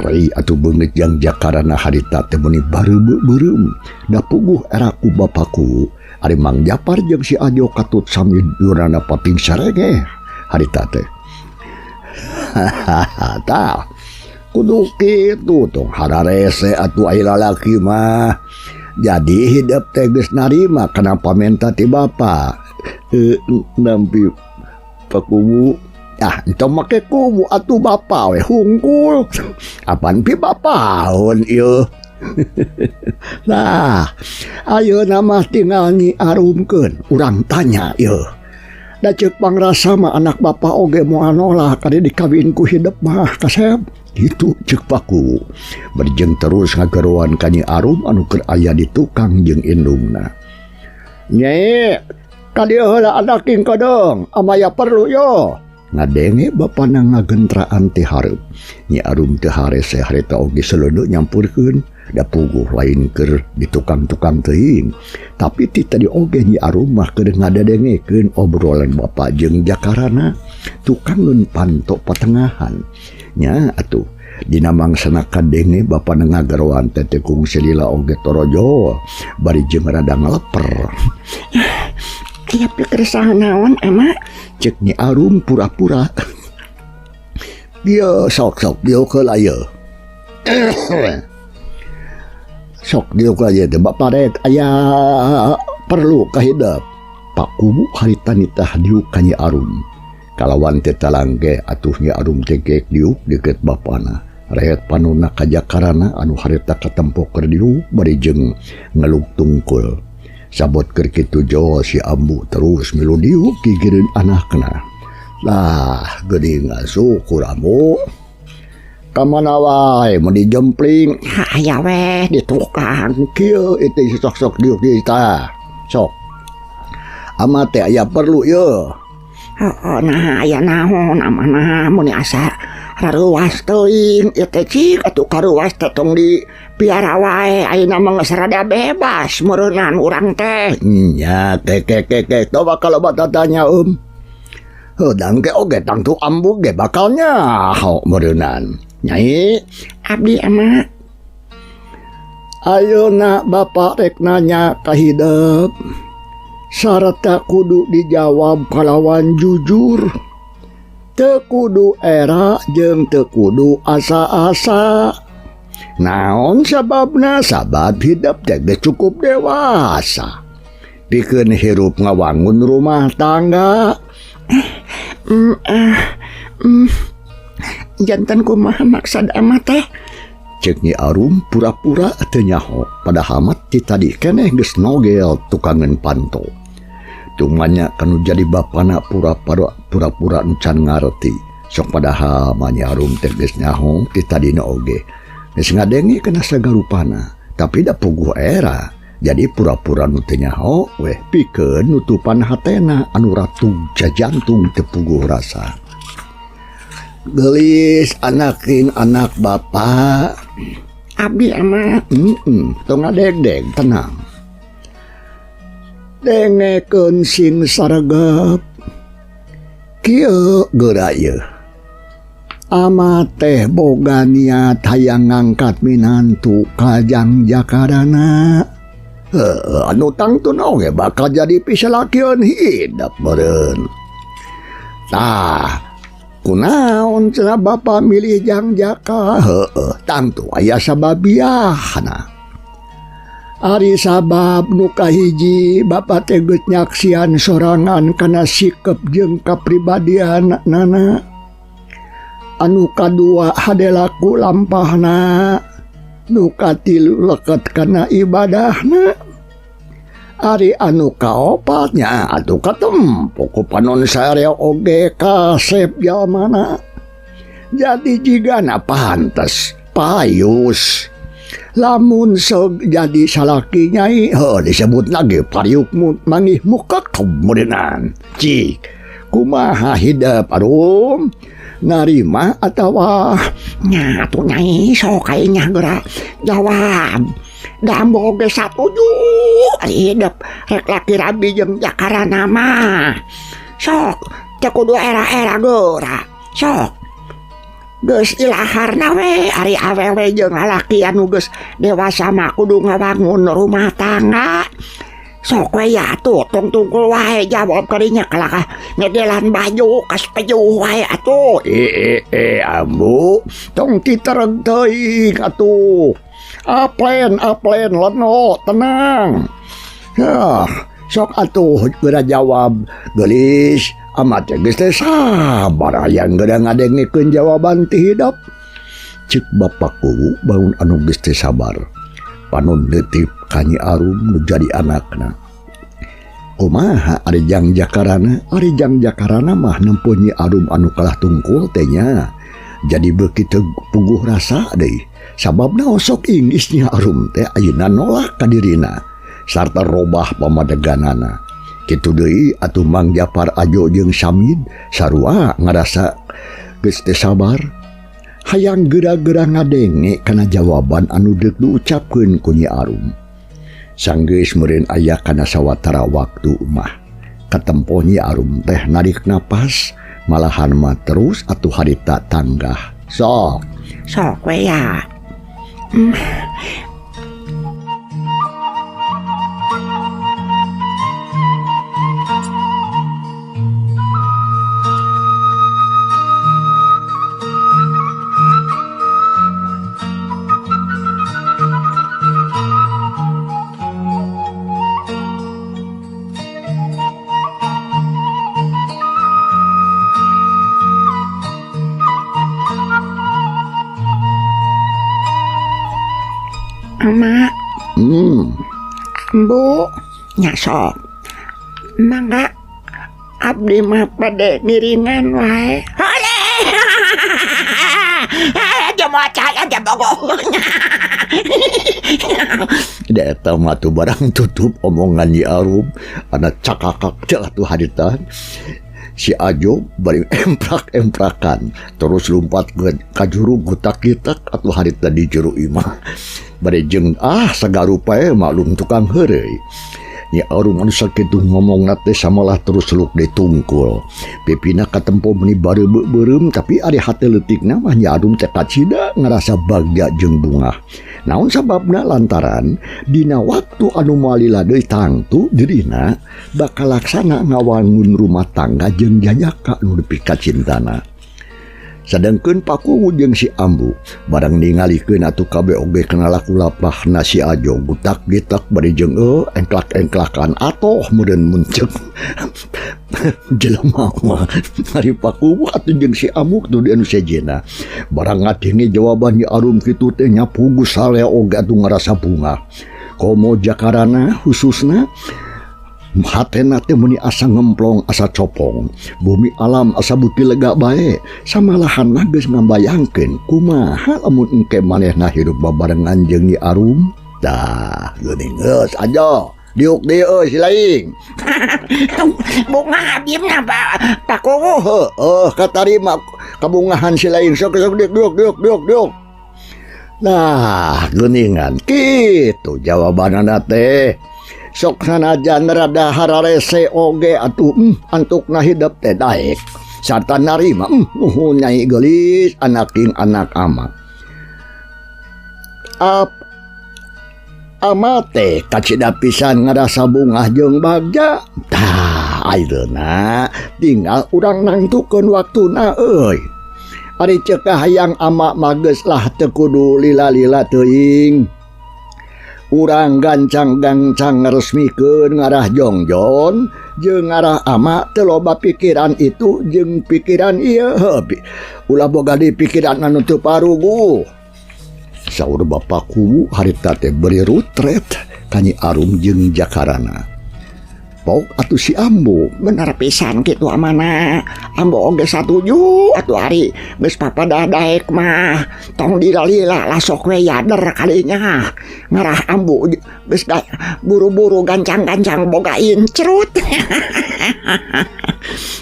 Rei atuh beungeut Jang Jakarana harita teh meuni bareubeum da puguh era ku bapaku. Ari Mang Japar jeung si Ajo katut sami durana paping sarenge harita teh. Tah kudu kitu tong hararese atuh ai lalaki mah. Jadi hidup teh geus narima kana pamenta ti bapa. Nampi pakubu ah entong make kubu atuh bapa we hungkul. Apan pi bapaun ieu. Nah, ayeuna mah tinggal Nyi Arumkeun urang tanya ieu. Da ceuk pangrasa mah anak bapa oge moal nolak kade dikawin ku hidup mah kasep. Kitu ceuk Paku. Berjeng terus ngageroan ka Nyi Arum anu keur aya di tukang jeung indungna. Nyai, ka dieu heula anak king kodong, amaya perlu yo. Ngadenge bapana ngagentraan ti hareup. Nyi Arum teu harese harita oge seleudeuh nyampurkeun. Da puguh lain keur di tukang-tukang teuing. Tapi ti tadi oge Nyi Arum mah keur ngadadengekeun obrolan bapa jeung Jakarana. Tukangeun panto patengahan. Nya atuh dina mangsana kadenge bapana ngageroan teh teh kungsi lila oge torojo bari jeung rada ngaleper. Aya pikeresahan naon ama? Cek Nyi Arum pura-pura. Dia sok-sok dieu heula ieu. Sok dieu heula ieu teh bapa rek aya perlu ka hidep. Pak Kubu harita nitah diuk ka Nyi Arum. Kalawan teh talangge atuh Nyi Arum teh geek diuk deukeut bapana. Rehet panuna ka Jakarana anu harita katempo keur diuk bari jeung ngeluk tungkul. Sabot keur kitu jo si ambu terus milu diuk gigireun anakna. Lah geuning syukur ambu. Ka mana wae mun dijempling? Ha aya we di tukang. Kieu itu sok-sok diuk di tah. Sok. Ama teh aya perlu ye. Heeh, nah aya naon amana mun asa raruas teuing ieu teh cik atuh karuas teh tong di piara wae ayeuna mah geus rada bebas meureunnan urang teh. Nya ke ke ke ke toba kalau batatanya um. Heuh ke oge tangtu ambu ge bakal nyaho meureunnan. Nyai abdi ama ayeuna bapak rek nanya ka hidep. Sarta kudu dijawab kalawan jujur. Teu kudu era jeung teu kudu asa-asa. Naon sababna? Sabab hidup teh geus cukup dewasa. Pikeun hirup ngawangun rumah tangga. Jantan kumaha maksad ama teh? Cek Nyi Arum pura-pura teu nyaho, padahal mah ti tadi keneh geus nogel tukangeun panto. Tumanya kanu jadi bapana pura-pura pura-pura encan ngarti. Sok padahal mah Nyi Arum teh geus nyaho ti tadina oge. Geus ngadenge kana sagarupana, tapi da puguh era. Jadi pura-pura nu teu nyaho weh pikeun nutupan hatena anu ratug jajantung teu puguh rasa. Geulis anakin anak bapak. Abdi ama. Tong ngadegdeg tenang. Dengekeun sing saregep. Kieu geura ieu. Ama teh boga niat hayang ngangkat minantu ka Jang Jakarana. Heuh, anu tangtuna oge bakal jadi pisalakieun hidep meureun. Tah kunaon cenah bapa milih Jang Jaka? Heueuh, tangtu aya sababiahna. Ari sabab nu kahiji bapa teh geus nyaksian sorangan kana sikep jeung kapribadian nana. Anu kadua hade laku lampahna, nu katilu leket kana ibadahna. Ari anu kaopatnya atuh katempo ku panon sarea oge kasep jalmana. Jadi jigana pantes payus. Lamun sok jadi salaki nyai, heuh disebut lagi pariuk mangih mukekeb meureunaan. Cik, kumaha hidep arum? Narima atawa nya atuh nyai sok aing nya geura jawab. Da ambo ge satuju ari hidep rek laki rabi jeung Jakarana mah. Sok teu kudu era-era geura. Sok geus ilaharna we ari awewe jeung lalaki anu geus dewasa mah kudu ngabangun rumah tangga. Sok we ya atuh tong tungkul wae jawab kadinya kalakah ngegelan baju kas pejuh wae atuh. Ambu tong titereg teuing atuh. Aplen aplen leno tenang. Yah, sok atuh geura jawab geulis. Amat geus teh sabar hayang geura ngadengekeun jawaban ti hidep. Cek bapakku bangun anu geus teh sabar. Panon neutip ka Nyi Arum nu jadi anakna. Kumaha ari Jang Jakarana? Ari Jang Jakarana mah nempo Nyi Arum anu kalah tungkul teh nya. Jadi beuki teu puguh rasa deui. Sababna osok inggis Nyi Arum teh ayeuna nolak ka dirina sarta robah pamadeganana. Kitu deui atuh Mang Japar Ajo jeung Samid sarua ngarasa geus teu sabar. Hayang geura-geura ngadenge kana jawaban anu deuk diucapkeun ku Nyi Arum. Sanggeus meureun aya kana sawatara waktu mah katempo Nyi Arum teh narik napas malahan mah terus atuh harita tanggah. Sok sok we ya. Ama, Ambu, nya sok. Mangga abdi mah bade ngiringan wae. Hore. Aja maca aja bogoh. Da eta mah tuh barang tutup omongan Nyi Arum, ana cakakak teh atuh harita. Si Ajo bari emprak-emprakan terus lumpat ke ka juru gutak-gitak atuh harita di juru imah. Bari jeung sagarupa maklum tukang heureuy. Nyi Arum anu sakitu ngomongna teh samalah terus luk ditungkul. Pipina katempo meuni bareubeuk-beureum tapi ari hate leutikna mah Nyi Arum teh kacida ngarasa bagja jeung bungah. Naon sababna lantaran dina waktu anu moal lila deui tangtu dirina bakal laksana ngawangun rumah tangga jeung jajaka nu dipikacintana. Sadengkeun Pakuwu jeung si Ambu barang ningalikeun atuh kabeh oge kana laku lapahna si Ajo gutak-gitak bari jeung engklak-engklakan atoh meureun munceg jelema mah. Ari Pakuwu atuh jeung si Ambu tuh di anu sejenna barang ngadenge jawaban Nyi Arum kitu teh nya puguh salea oge atuh ngarasa bungah. Komo Jakarana khususna hatena teh meuni asa ngemplong asa copong bumi alam asa beuki lega bae samalahan mah geus ngambayangkeun kumaha lamun engke manehna hirup babarengan jeung Nyi Arum. Tah geuning geus aja diuk deui euy si laing. Bunga abimna Pak Kuwu. Heueuh katarima kabungahan si laing sok sok diuk diuk diuk diuk diuk. Nah geuningan kitu jawabanana teh. Sok sanajan rada hararese oge atuh antukna hidep teh daek sarta narima nuhun nyai geulis anaking anak ama. Ama teh kacida pisan ngarasa bungah jeung bagja. Tah Tah ayeuna tinggal urang nangtukeun waktuna euy. Ari ceuk kahayang ama mah geus lah teu kudu lila-lila teuing. Urang gancang-gancang ngaresmikeun ngarah jongjon jeung ngarah ama teu loba pikiran itu jeung pikiran ieu heuh ulah boga di pikiran anu teu paruguh. Saur Bapak Kuwu harita teh beri rutret ka Nyi Arum jeung Jakarana. Pok atuh si Ambu bener pisan kitu amana. Ambu oge satuju atuh ari geus papadah daek mah tong dilila lah sok we yader kalinya. Ngarah Ambu geus buru-buru gancang-gancang boga incerut.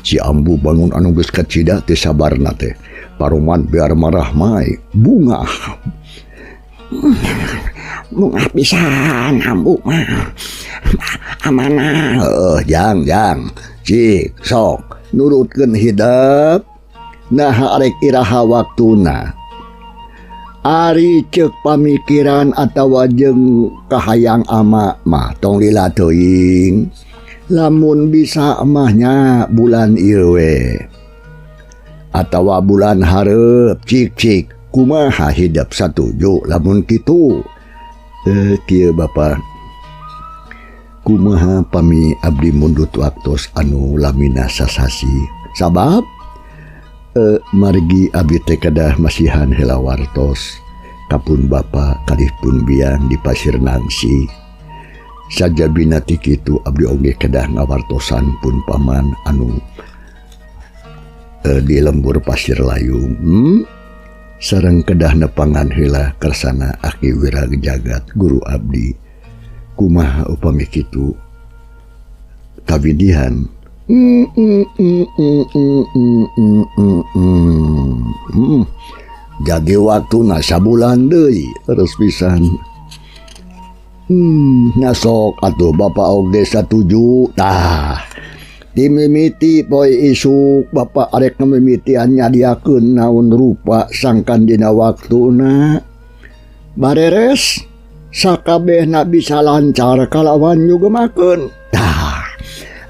Si Ambu bangun anu geus kacida teh sabarna teh. Paruman biar marah mai bungah. Bungah pisan Ambu mah. Amanah. Heeh, jang jang. Cik sok nurutkeun hidep. Naha arek iraha waktuna. Ari ceuk pamikiran atawa jeung kahayang ama mah tong lila teuing. Lamun bisa mah nya bulan ieu we. Atawa bulan hareup cik-cik kumaha hidep satuju lamun kitu. Kieu Bapak. Kumaha pami abdi mundut waktos anu lamina sasasi sabab margi abdi teh kedah masihan heula wartos kapun bapa kalih pun biang di Pasir Nangsi sajabina ti kitu abdi oge kedah ngawartosan pun paman anu di lembur Pasir Layung sareng kedah nepangan heula kersana Aki Wirajagat guru abdi. Kumaha upami kitu kawidihan. Jadi waktuna sabulan deui terus pisan. Ngasok atuh Bapak oge satuju tah. Dimimiti poe isuk Bapak arek mimitian nyadiakeun naon rupa sangkan dina waktuna. Bareres sakabehna bisa lancar kalawan nyugemakeun. Tah,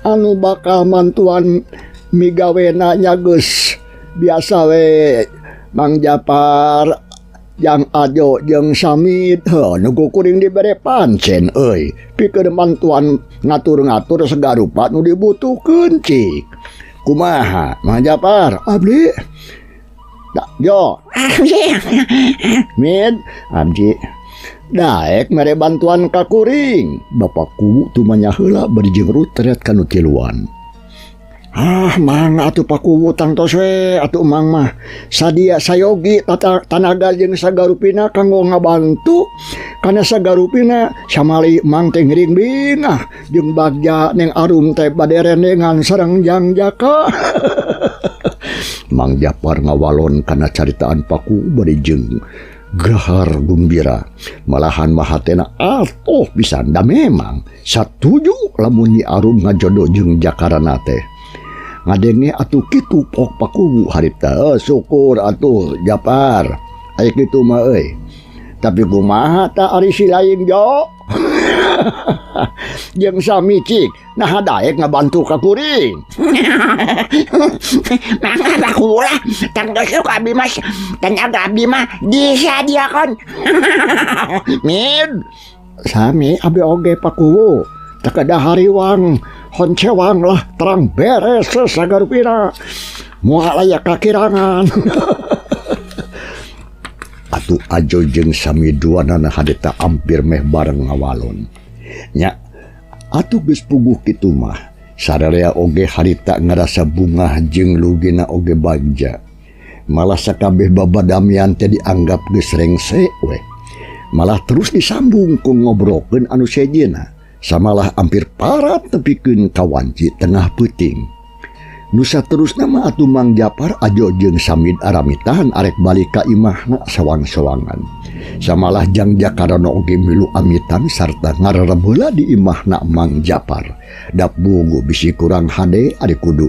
anu bakal mantuan migawena nya geus biasa we Mang Japar Jang Ajo jeung Samid heuh nu kuring dibere pancen euy pikeun mantuan ngatur-ngatur sagarupa nu dibutuhkeun cik. Kumaha Mang Japar abdi? Da, jo. Mid abdi. Daek mere bantuan ka kuring. Bapak Kuwu tumanya heula bari jeung rutret ka nu tiluan. Ah, mang atuh Pak Kuwu tangtos we atuh mang mah sadia sayogi tata tanaga jeung sagarupina kanggo ngabantu kana sagarupina samali mang teh ngiring bingah jeung bagja Neng Arum teh bade rendengan sareng Jang Jaka. Mang Japar ngawalon kana caritaan Pak Kuwu bari jeung gahar gumbira malahan mahatena atuh pisan da memang satuju lamun Nyi Arum ngajodoh jeung Jakarana teh. Ngadenge atuh kitu pok Pak Kuwu harita syukur atuh Japar aya kitu mah euy. Tapi kumaha ta ari si lain jo? Jeung sami cik naha daek ngabantu ka kuring. Mangga Pak Kuwu lah tangtos ku abdi mah tenaga abdi mah disadiakeun. Mid sami abdi oge Pak Kuwu teu kedah hariwang honcewang lah terang beres sagarupina moal aya kakirangan. Atuh Ajo jeung Sami duanana harita ampir meh bareng ngawalon. Nya atuh geus puguh kitu mah sararea oge harita ngarasa bungah jeung lugina oge bagja. Malah sakabeh babadamian teh dianggap geus rengse we. Malah terus disambung ku ngobrolkeun anu sejenna. Samalah ampir parat tepikeun ka wanci tengah peuting. Nu saterusna mah atuh Mang Japar Ajo jeung Samid aramitan arek balik ka imahna sawang-sawangan. Samalah Jang Jakarana oge milu amitan sarta ngarerem heula di imahna Mang Japar. Dap bugu bisi kurang hade ari kudu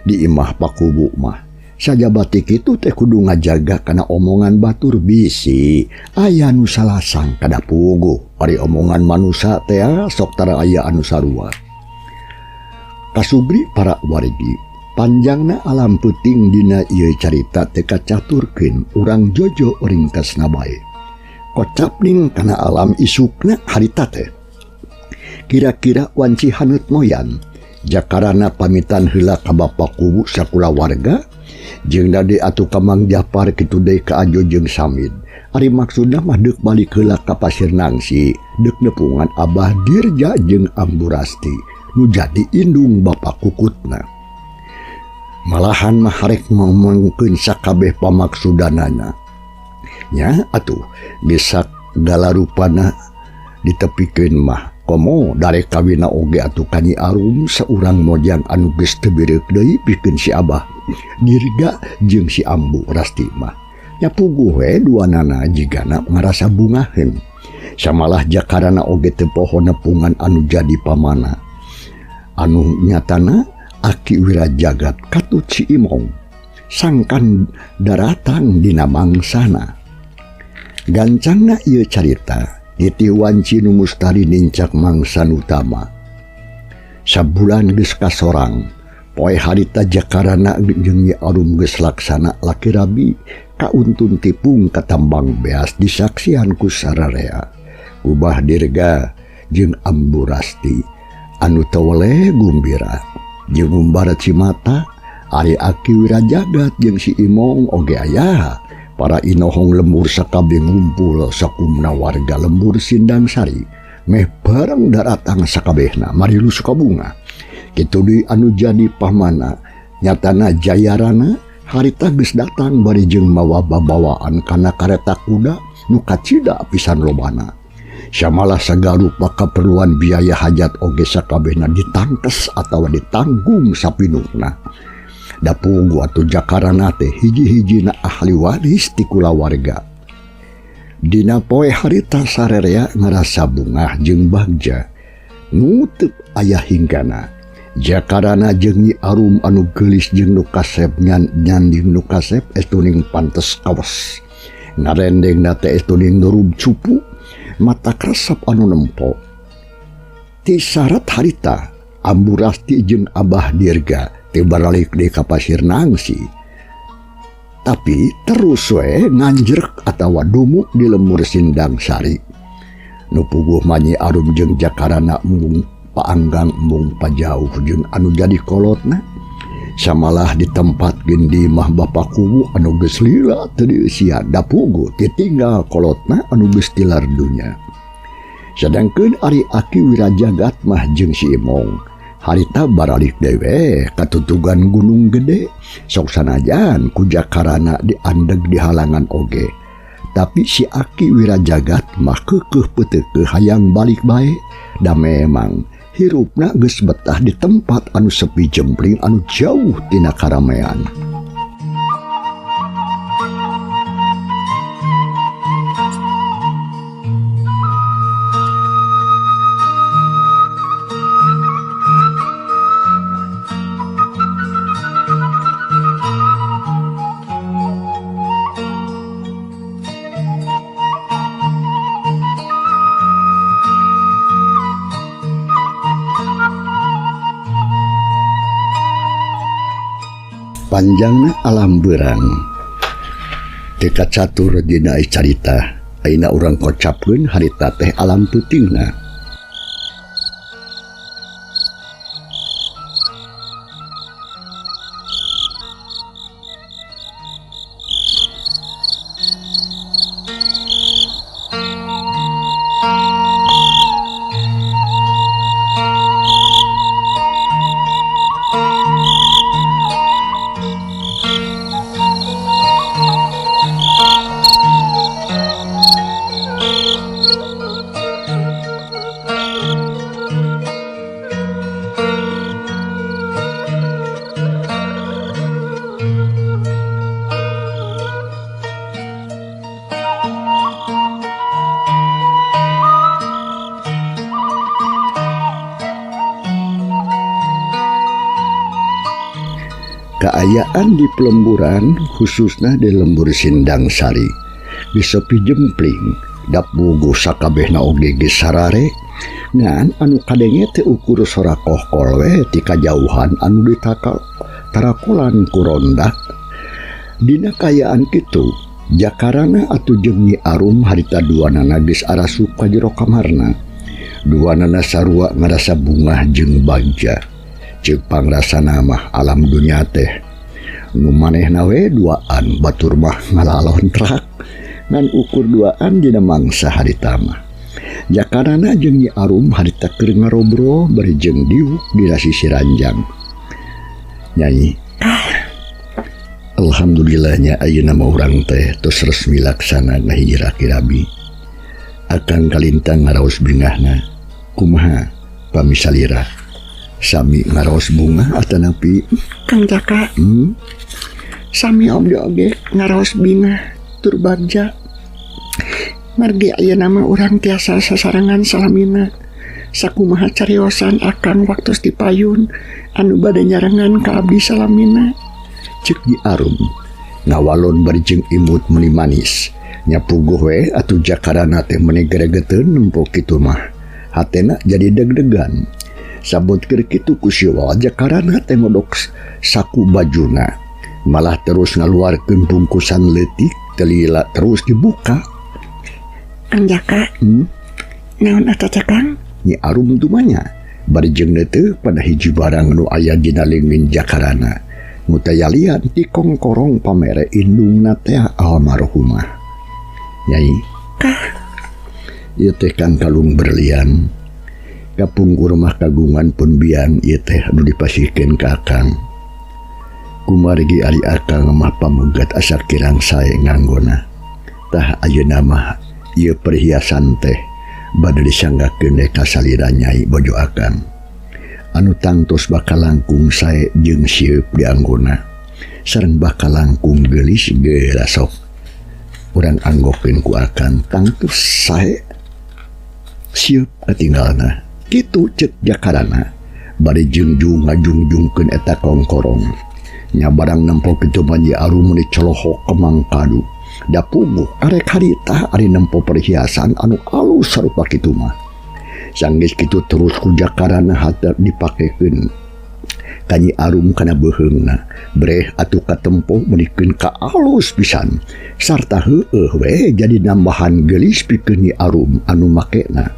di imah Pak Kuwu mah. Sajabati kitu teh kudu ngajaga kana omongan batur bisi aya nu salah sangka da puguh. Ari omongan manusa teh sok tara aya anu sarua. Kasubri para wargi, panjangna alam peuting dina ieu carita teu kacaturkeun urang jojo ringkasna bae. Kocapning kana alam isukna harita teh. Kira-kira wanci haneut moyan, Jakarana pamitan heula ka Bapa Kuwu sakulawarga jeung dade atuh ka Mang Japar kitu deui ka Ajo jeung Samid. Ari maksudna mah deuk balik heula ka Pasir Nangsi, deuk nepungan Abah Dirja jeung Ambu Rasti nu jadi indung bapa kukutna. Malahan mah harek ngomongkeun sakabeh pamaksudanana. Nya atuh geus sagala rupana ditepikeun mah komo darek kawina oge atuh ka Nyi Arum saurang mojang anu geus teu bireuk deui pikeun si Abah Dirga jeung si Ambu Rasti mah. Nya puguh we duanana jigana ngarasa bungaheun. Samalah Jakarana oge teu poho nepungan anu jadi pamana. Anu nyatana Aki Wirajagat katut si Imong sangkan daratang dina mangsana. Gancangna ieu carita nitih wanci nu mustari nincak mangsa utama. Sabulan geus kasorang, poe harita Jakarana jeung Nyi Arum geus laksana laki rabi kauntun tipung katambang beas disaksian ku sararea. Ubah Dirga jeung Ambu Rasti anu teu weleh gumbira jeung umbara cimata ari Aki Wirajagat jeung si Imong oge aya. Para inohong lembur sakabeh ngumpul sakumna warga lembur Sindang Sari meh bareng daratang sakabehna marilu sukabunga. Kitu deui anu jadi pamana nyatana Jayarana harita geus datang bari jeung mawa babawaan kana kareta kuda nu kacida pisan lobana. Samalah sagarupa kaperluan biaya hajat oge sakabehna ditangkes atawa ditanggung sapinuhna. Da puguh atuh Jakarana teh hiji-hijina ahli waris ti kulawarga. Dina poe harita sarerea ngarasa bungah jeung bagja nutup aya hinggana. Jakarana jeung Nyi Arum anu geulis jeung nu kasep nyanding nu kasep estuning pantes kawas. Ngarendengna teh estuning nurub cupu mata kresep anu nempo. Ti syarat harita Ambu Rasti jeung Abah Dirga teu baralik deui ka Pasir Nangsi. Tapi terus we nganjrek atawa dumuk di lembur Sindang Sari. Nu puguh mah Nyi Arum jeung Jakarana embung paanggang embung pajauh jeung anu jadi kolotna. Samalah di tempat gendi mah Bapa Kuwu anu geus lila teu dieusian da puguh titinggal kolotna anu geus tilar dunya. Sadangkeun ari Aki Wirajagat mah jeung si Imong harita baralik dewe katutugan Gunung Gede sok sanajan ku Jakarana diandeg di halangan oge. Tapi si Aki Wirajagat mah keukeuh peuteukeuh hayang balik bae da memang hirupna geus betah di tempat anu sepi jempling anu jauh tina karamean. Panjangna alam beurang teu kacatur dina carita ayeuna urang kocapkeun harita teh alam peutingna. Kaayaan di pelemburan khususnya di lembur Sindang Sari disepi jempling dap bugu sakabehna oge geus sarare Ngan anu kadenge teh ukur sora kohkol we ti kajauhan anu ditakal tarakolan ku ronda. Dina kaayaan kitu, Jakarana atuh jeung Nyi Arum harita duanana geus arasup ka jero kamarna. Duanana sarua ngarasa bungah jeung bagja. Ceuk pangrasana mah alam dunya teh nu manehna we duaan batur mah ngalalontrak ngan ukur duaan dina mangsa harita mah. Jakarana jeung Nyi Arum harita keur ngarobrol bari jeung diuk dina sisi ranjang. Nyai, alhamdulillahnya ayeuna mah urang teh tos resmi laksana ngahiji raki rabi. Akang Kalintang ngaraos bingahna. Kumaha pami salira? Sami ngaraos bungah atanapi Kang Jaka? Sami abdi oge ngaraos bingah tur bagja. Margi ayeuna mah urang tiasa sasarengan salamina. Sakumaha cariosan akang waktos dipayun anu bade nyarengan ka abdi salamina. Ceuk Nyi Arum ngawalon bari jeung imut meuni manis. Nya puguh we atuh Jakarana teh meuni geregeteun nempo kitu mah. Hatena jadi deg-degan. Sabot keur kitu ku siwa Jakarana teh ngodok saku bajuna. Malah terus ngaluarkeun bungkusan leutik telila terus dibuka. Kang Jaka, naon eta teh Kang? Nyi Arum tumanya bari jeung neuteuh pada hiji barang nu aya dina leungeun Jakarana. Mutayalian ti kongkorong pamere indungna teh almarhumah. Nyai, kah? Ieu teh kang kalung berlian. Kapungkur mah kagungan pun biang ieu teh anu dipasihkeun ka akang. Kumargi ari akang mah pamegat asa kirang sae nganggona. Tah ayeuna mah ieu perhiasan teh bade disanggakeun ka salira nyai bojo akang. Anu tangtos bakal langkung sae jeung sieup dianggona. Sareng bakal langkung geulis geura sok. Urang anggokeun ku akang tangtos sae sieup katinggalna. Kitu ceuk Jakarana bari jeung jung ngajungjungkeun eta kongkorong. Nya barang nempo kitu mah Nyi Arum meuni colohok kemang kadu. Da puguh arek harita ari nempo perhiasan anu alus sarupa kitu mah. Sanggeus kitu terus ku Jakarana hate dipakekeun ka Nyi Arum kana beuheungna. Breh atuh katempo meunikeun ka alus pisan. Sarta heueuh we jadi nambahan geulis pikeun Nyi Arum anu makena.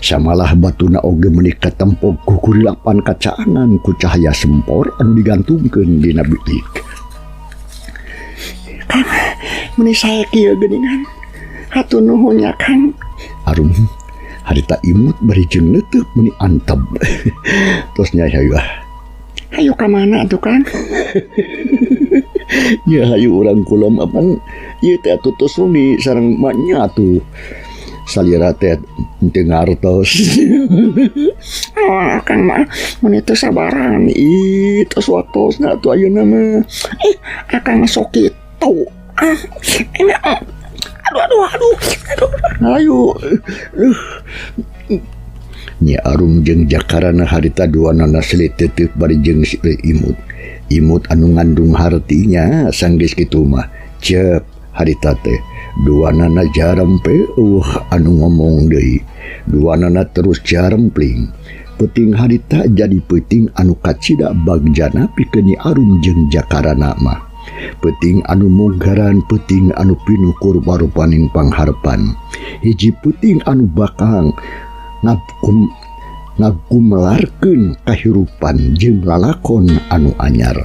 Samalah batuna oge meuni katempo kukurilapan kacaangan ku cahaya sempor anu digantungkeun dina bilik. Kang, meuni sae kieu geuningan. Hatur nuhun nya Kang. Arum harita imut bari jeung neuteuk meuni antep. Tos nya hayu ah. Hayu ka mana atuh Kang? Ya hayu urang kulem apan ieu teh atuh tos wengi sareng mak nya atuh. Salira teh teu ngartos. Oh, Akang mah mun teu sabaran. Ih, tos waktosna atuh ayeuna mah. Akang mah sok kitu. Ah, ini aduh aduh aduh. Aduh. Ayo. Nyi Arum jeung Jakarana harita duanana silit teuteuk bari jeung silih imut. Imut anu ngandung hartinya sanggeus kitu mah. Cep harita teh duanana jarempe eueuh anu ngomong deui. Duanana terus jarempling. Peuting harita jadi peuting anu kacida bagjana pikeun Nyi Arum jeung Jakarana mah. Peuting anu munggaran, peuting anu pinuh rupa-rupaning pangharepan. Hiji peuting anu bakal ngagumelarkeun kahirupan jeung lalakon anu anyar.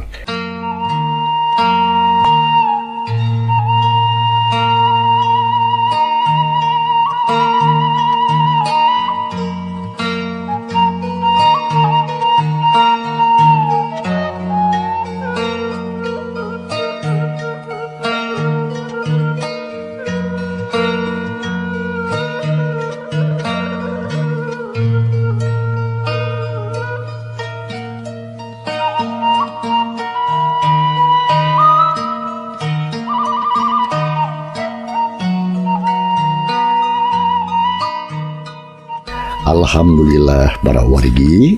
Alhamdulillah para wargi,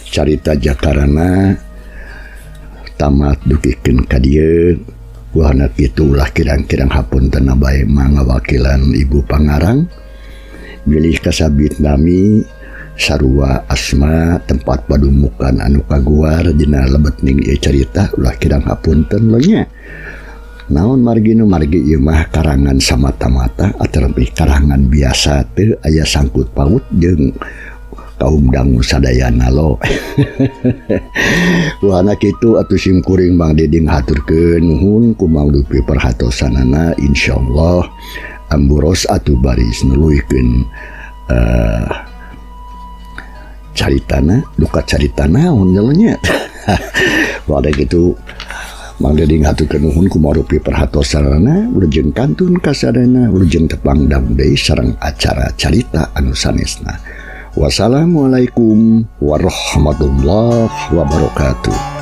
carita Jakarana tamat dugikeun ka dieu. Wahana kitulah kirang-kirang hapunten bae mangawakilan Ibu Pangarang. Bilih kasabit nami Sarua asma tempat padumukan anu kaguar dina lebetning ieu carita ulah kirang hapunten lo nya. Naon margi nu margi ieu mah karangan samata-mata atanapi karangan biasa teu aya sangkut paut jeung kaum dangu sadayana lo. Wahana kitu atuh sim kuring Mang Diding haturkeun nuhun ku Mang Dupi perhatosanana, insyaallah amburos atuh baris nuluykeun caritana duka carita naon nya. Wahana kitu Mang Diding haturkeun nuhun ku Mang Dupi perhatosanana, wilujeng kantun kasadayana, wilujeng tepang dangu deui sareng acara carita anu sanesna. Wassalamualaikum warahmatullahi wabarakatuh.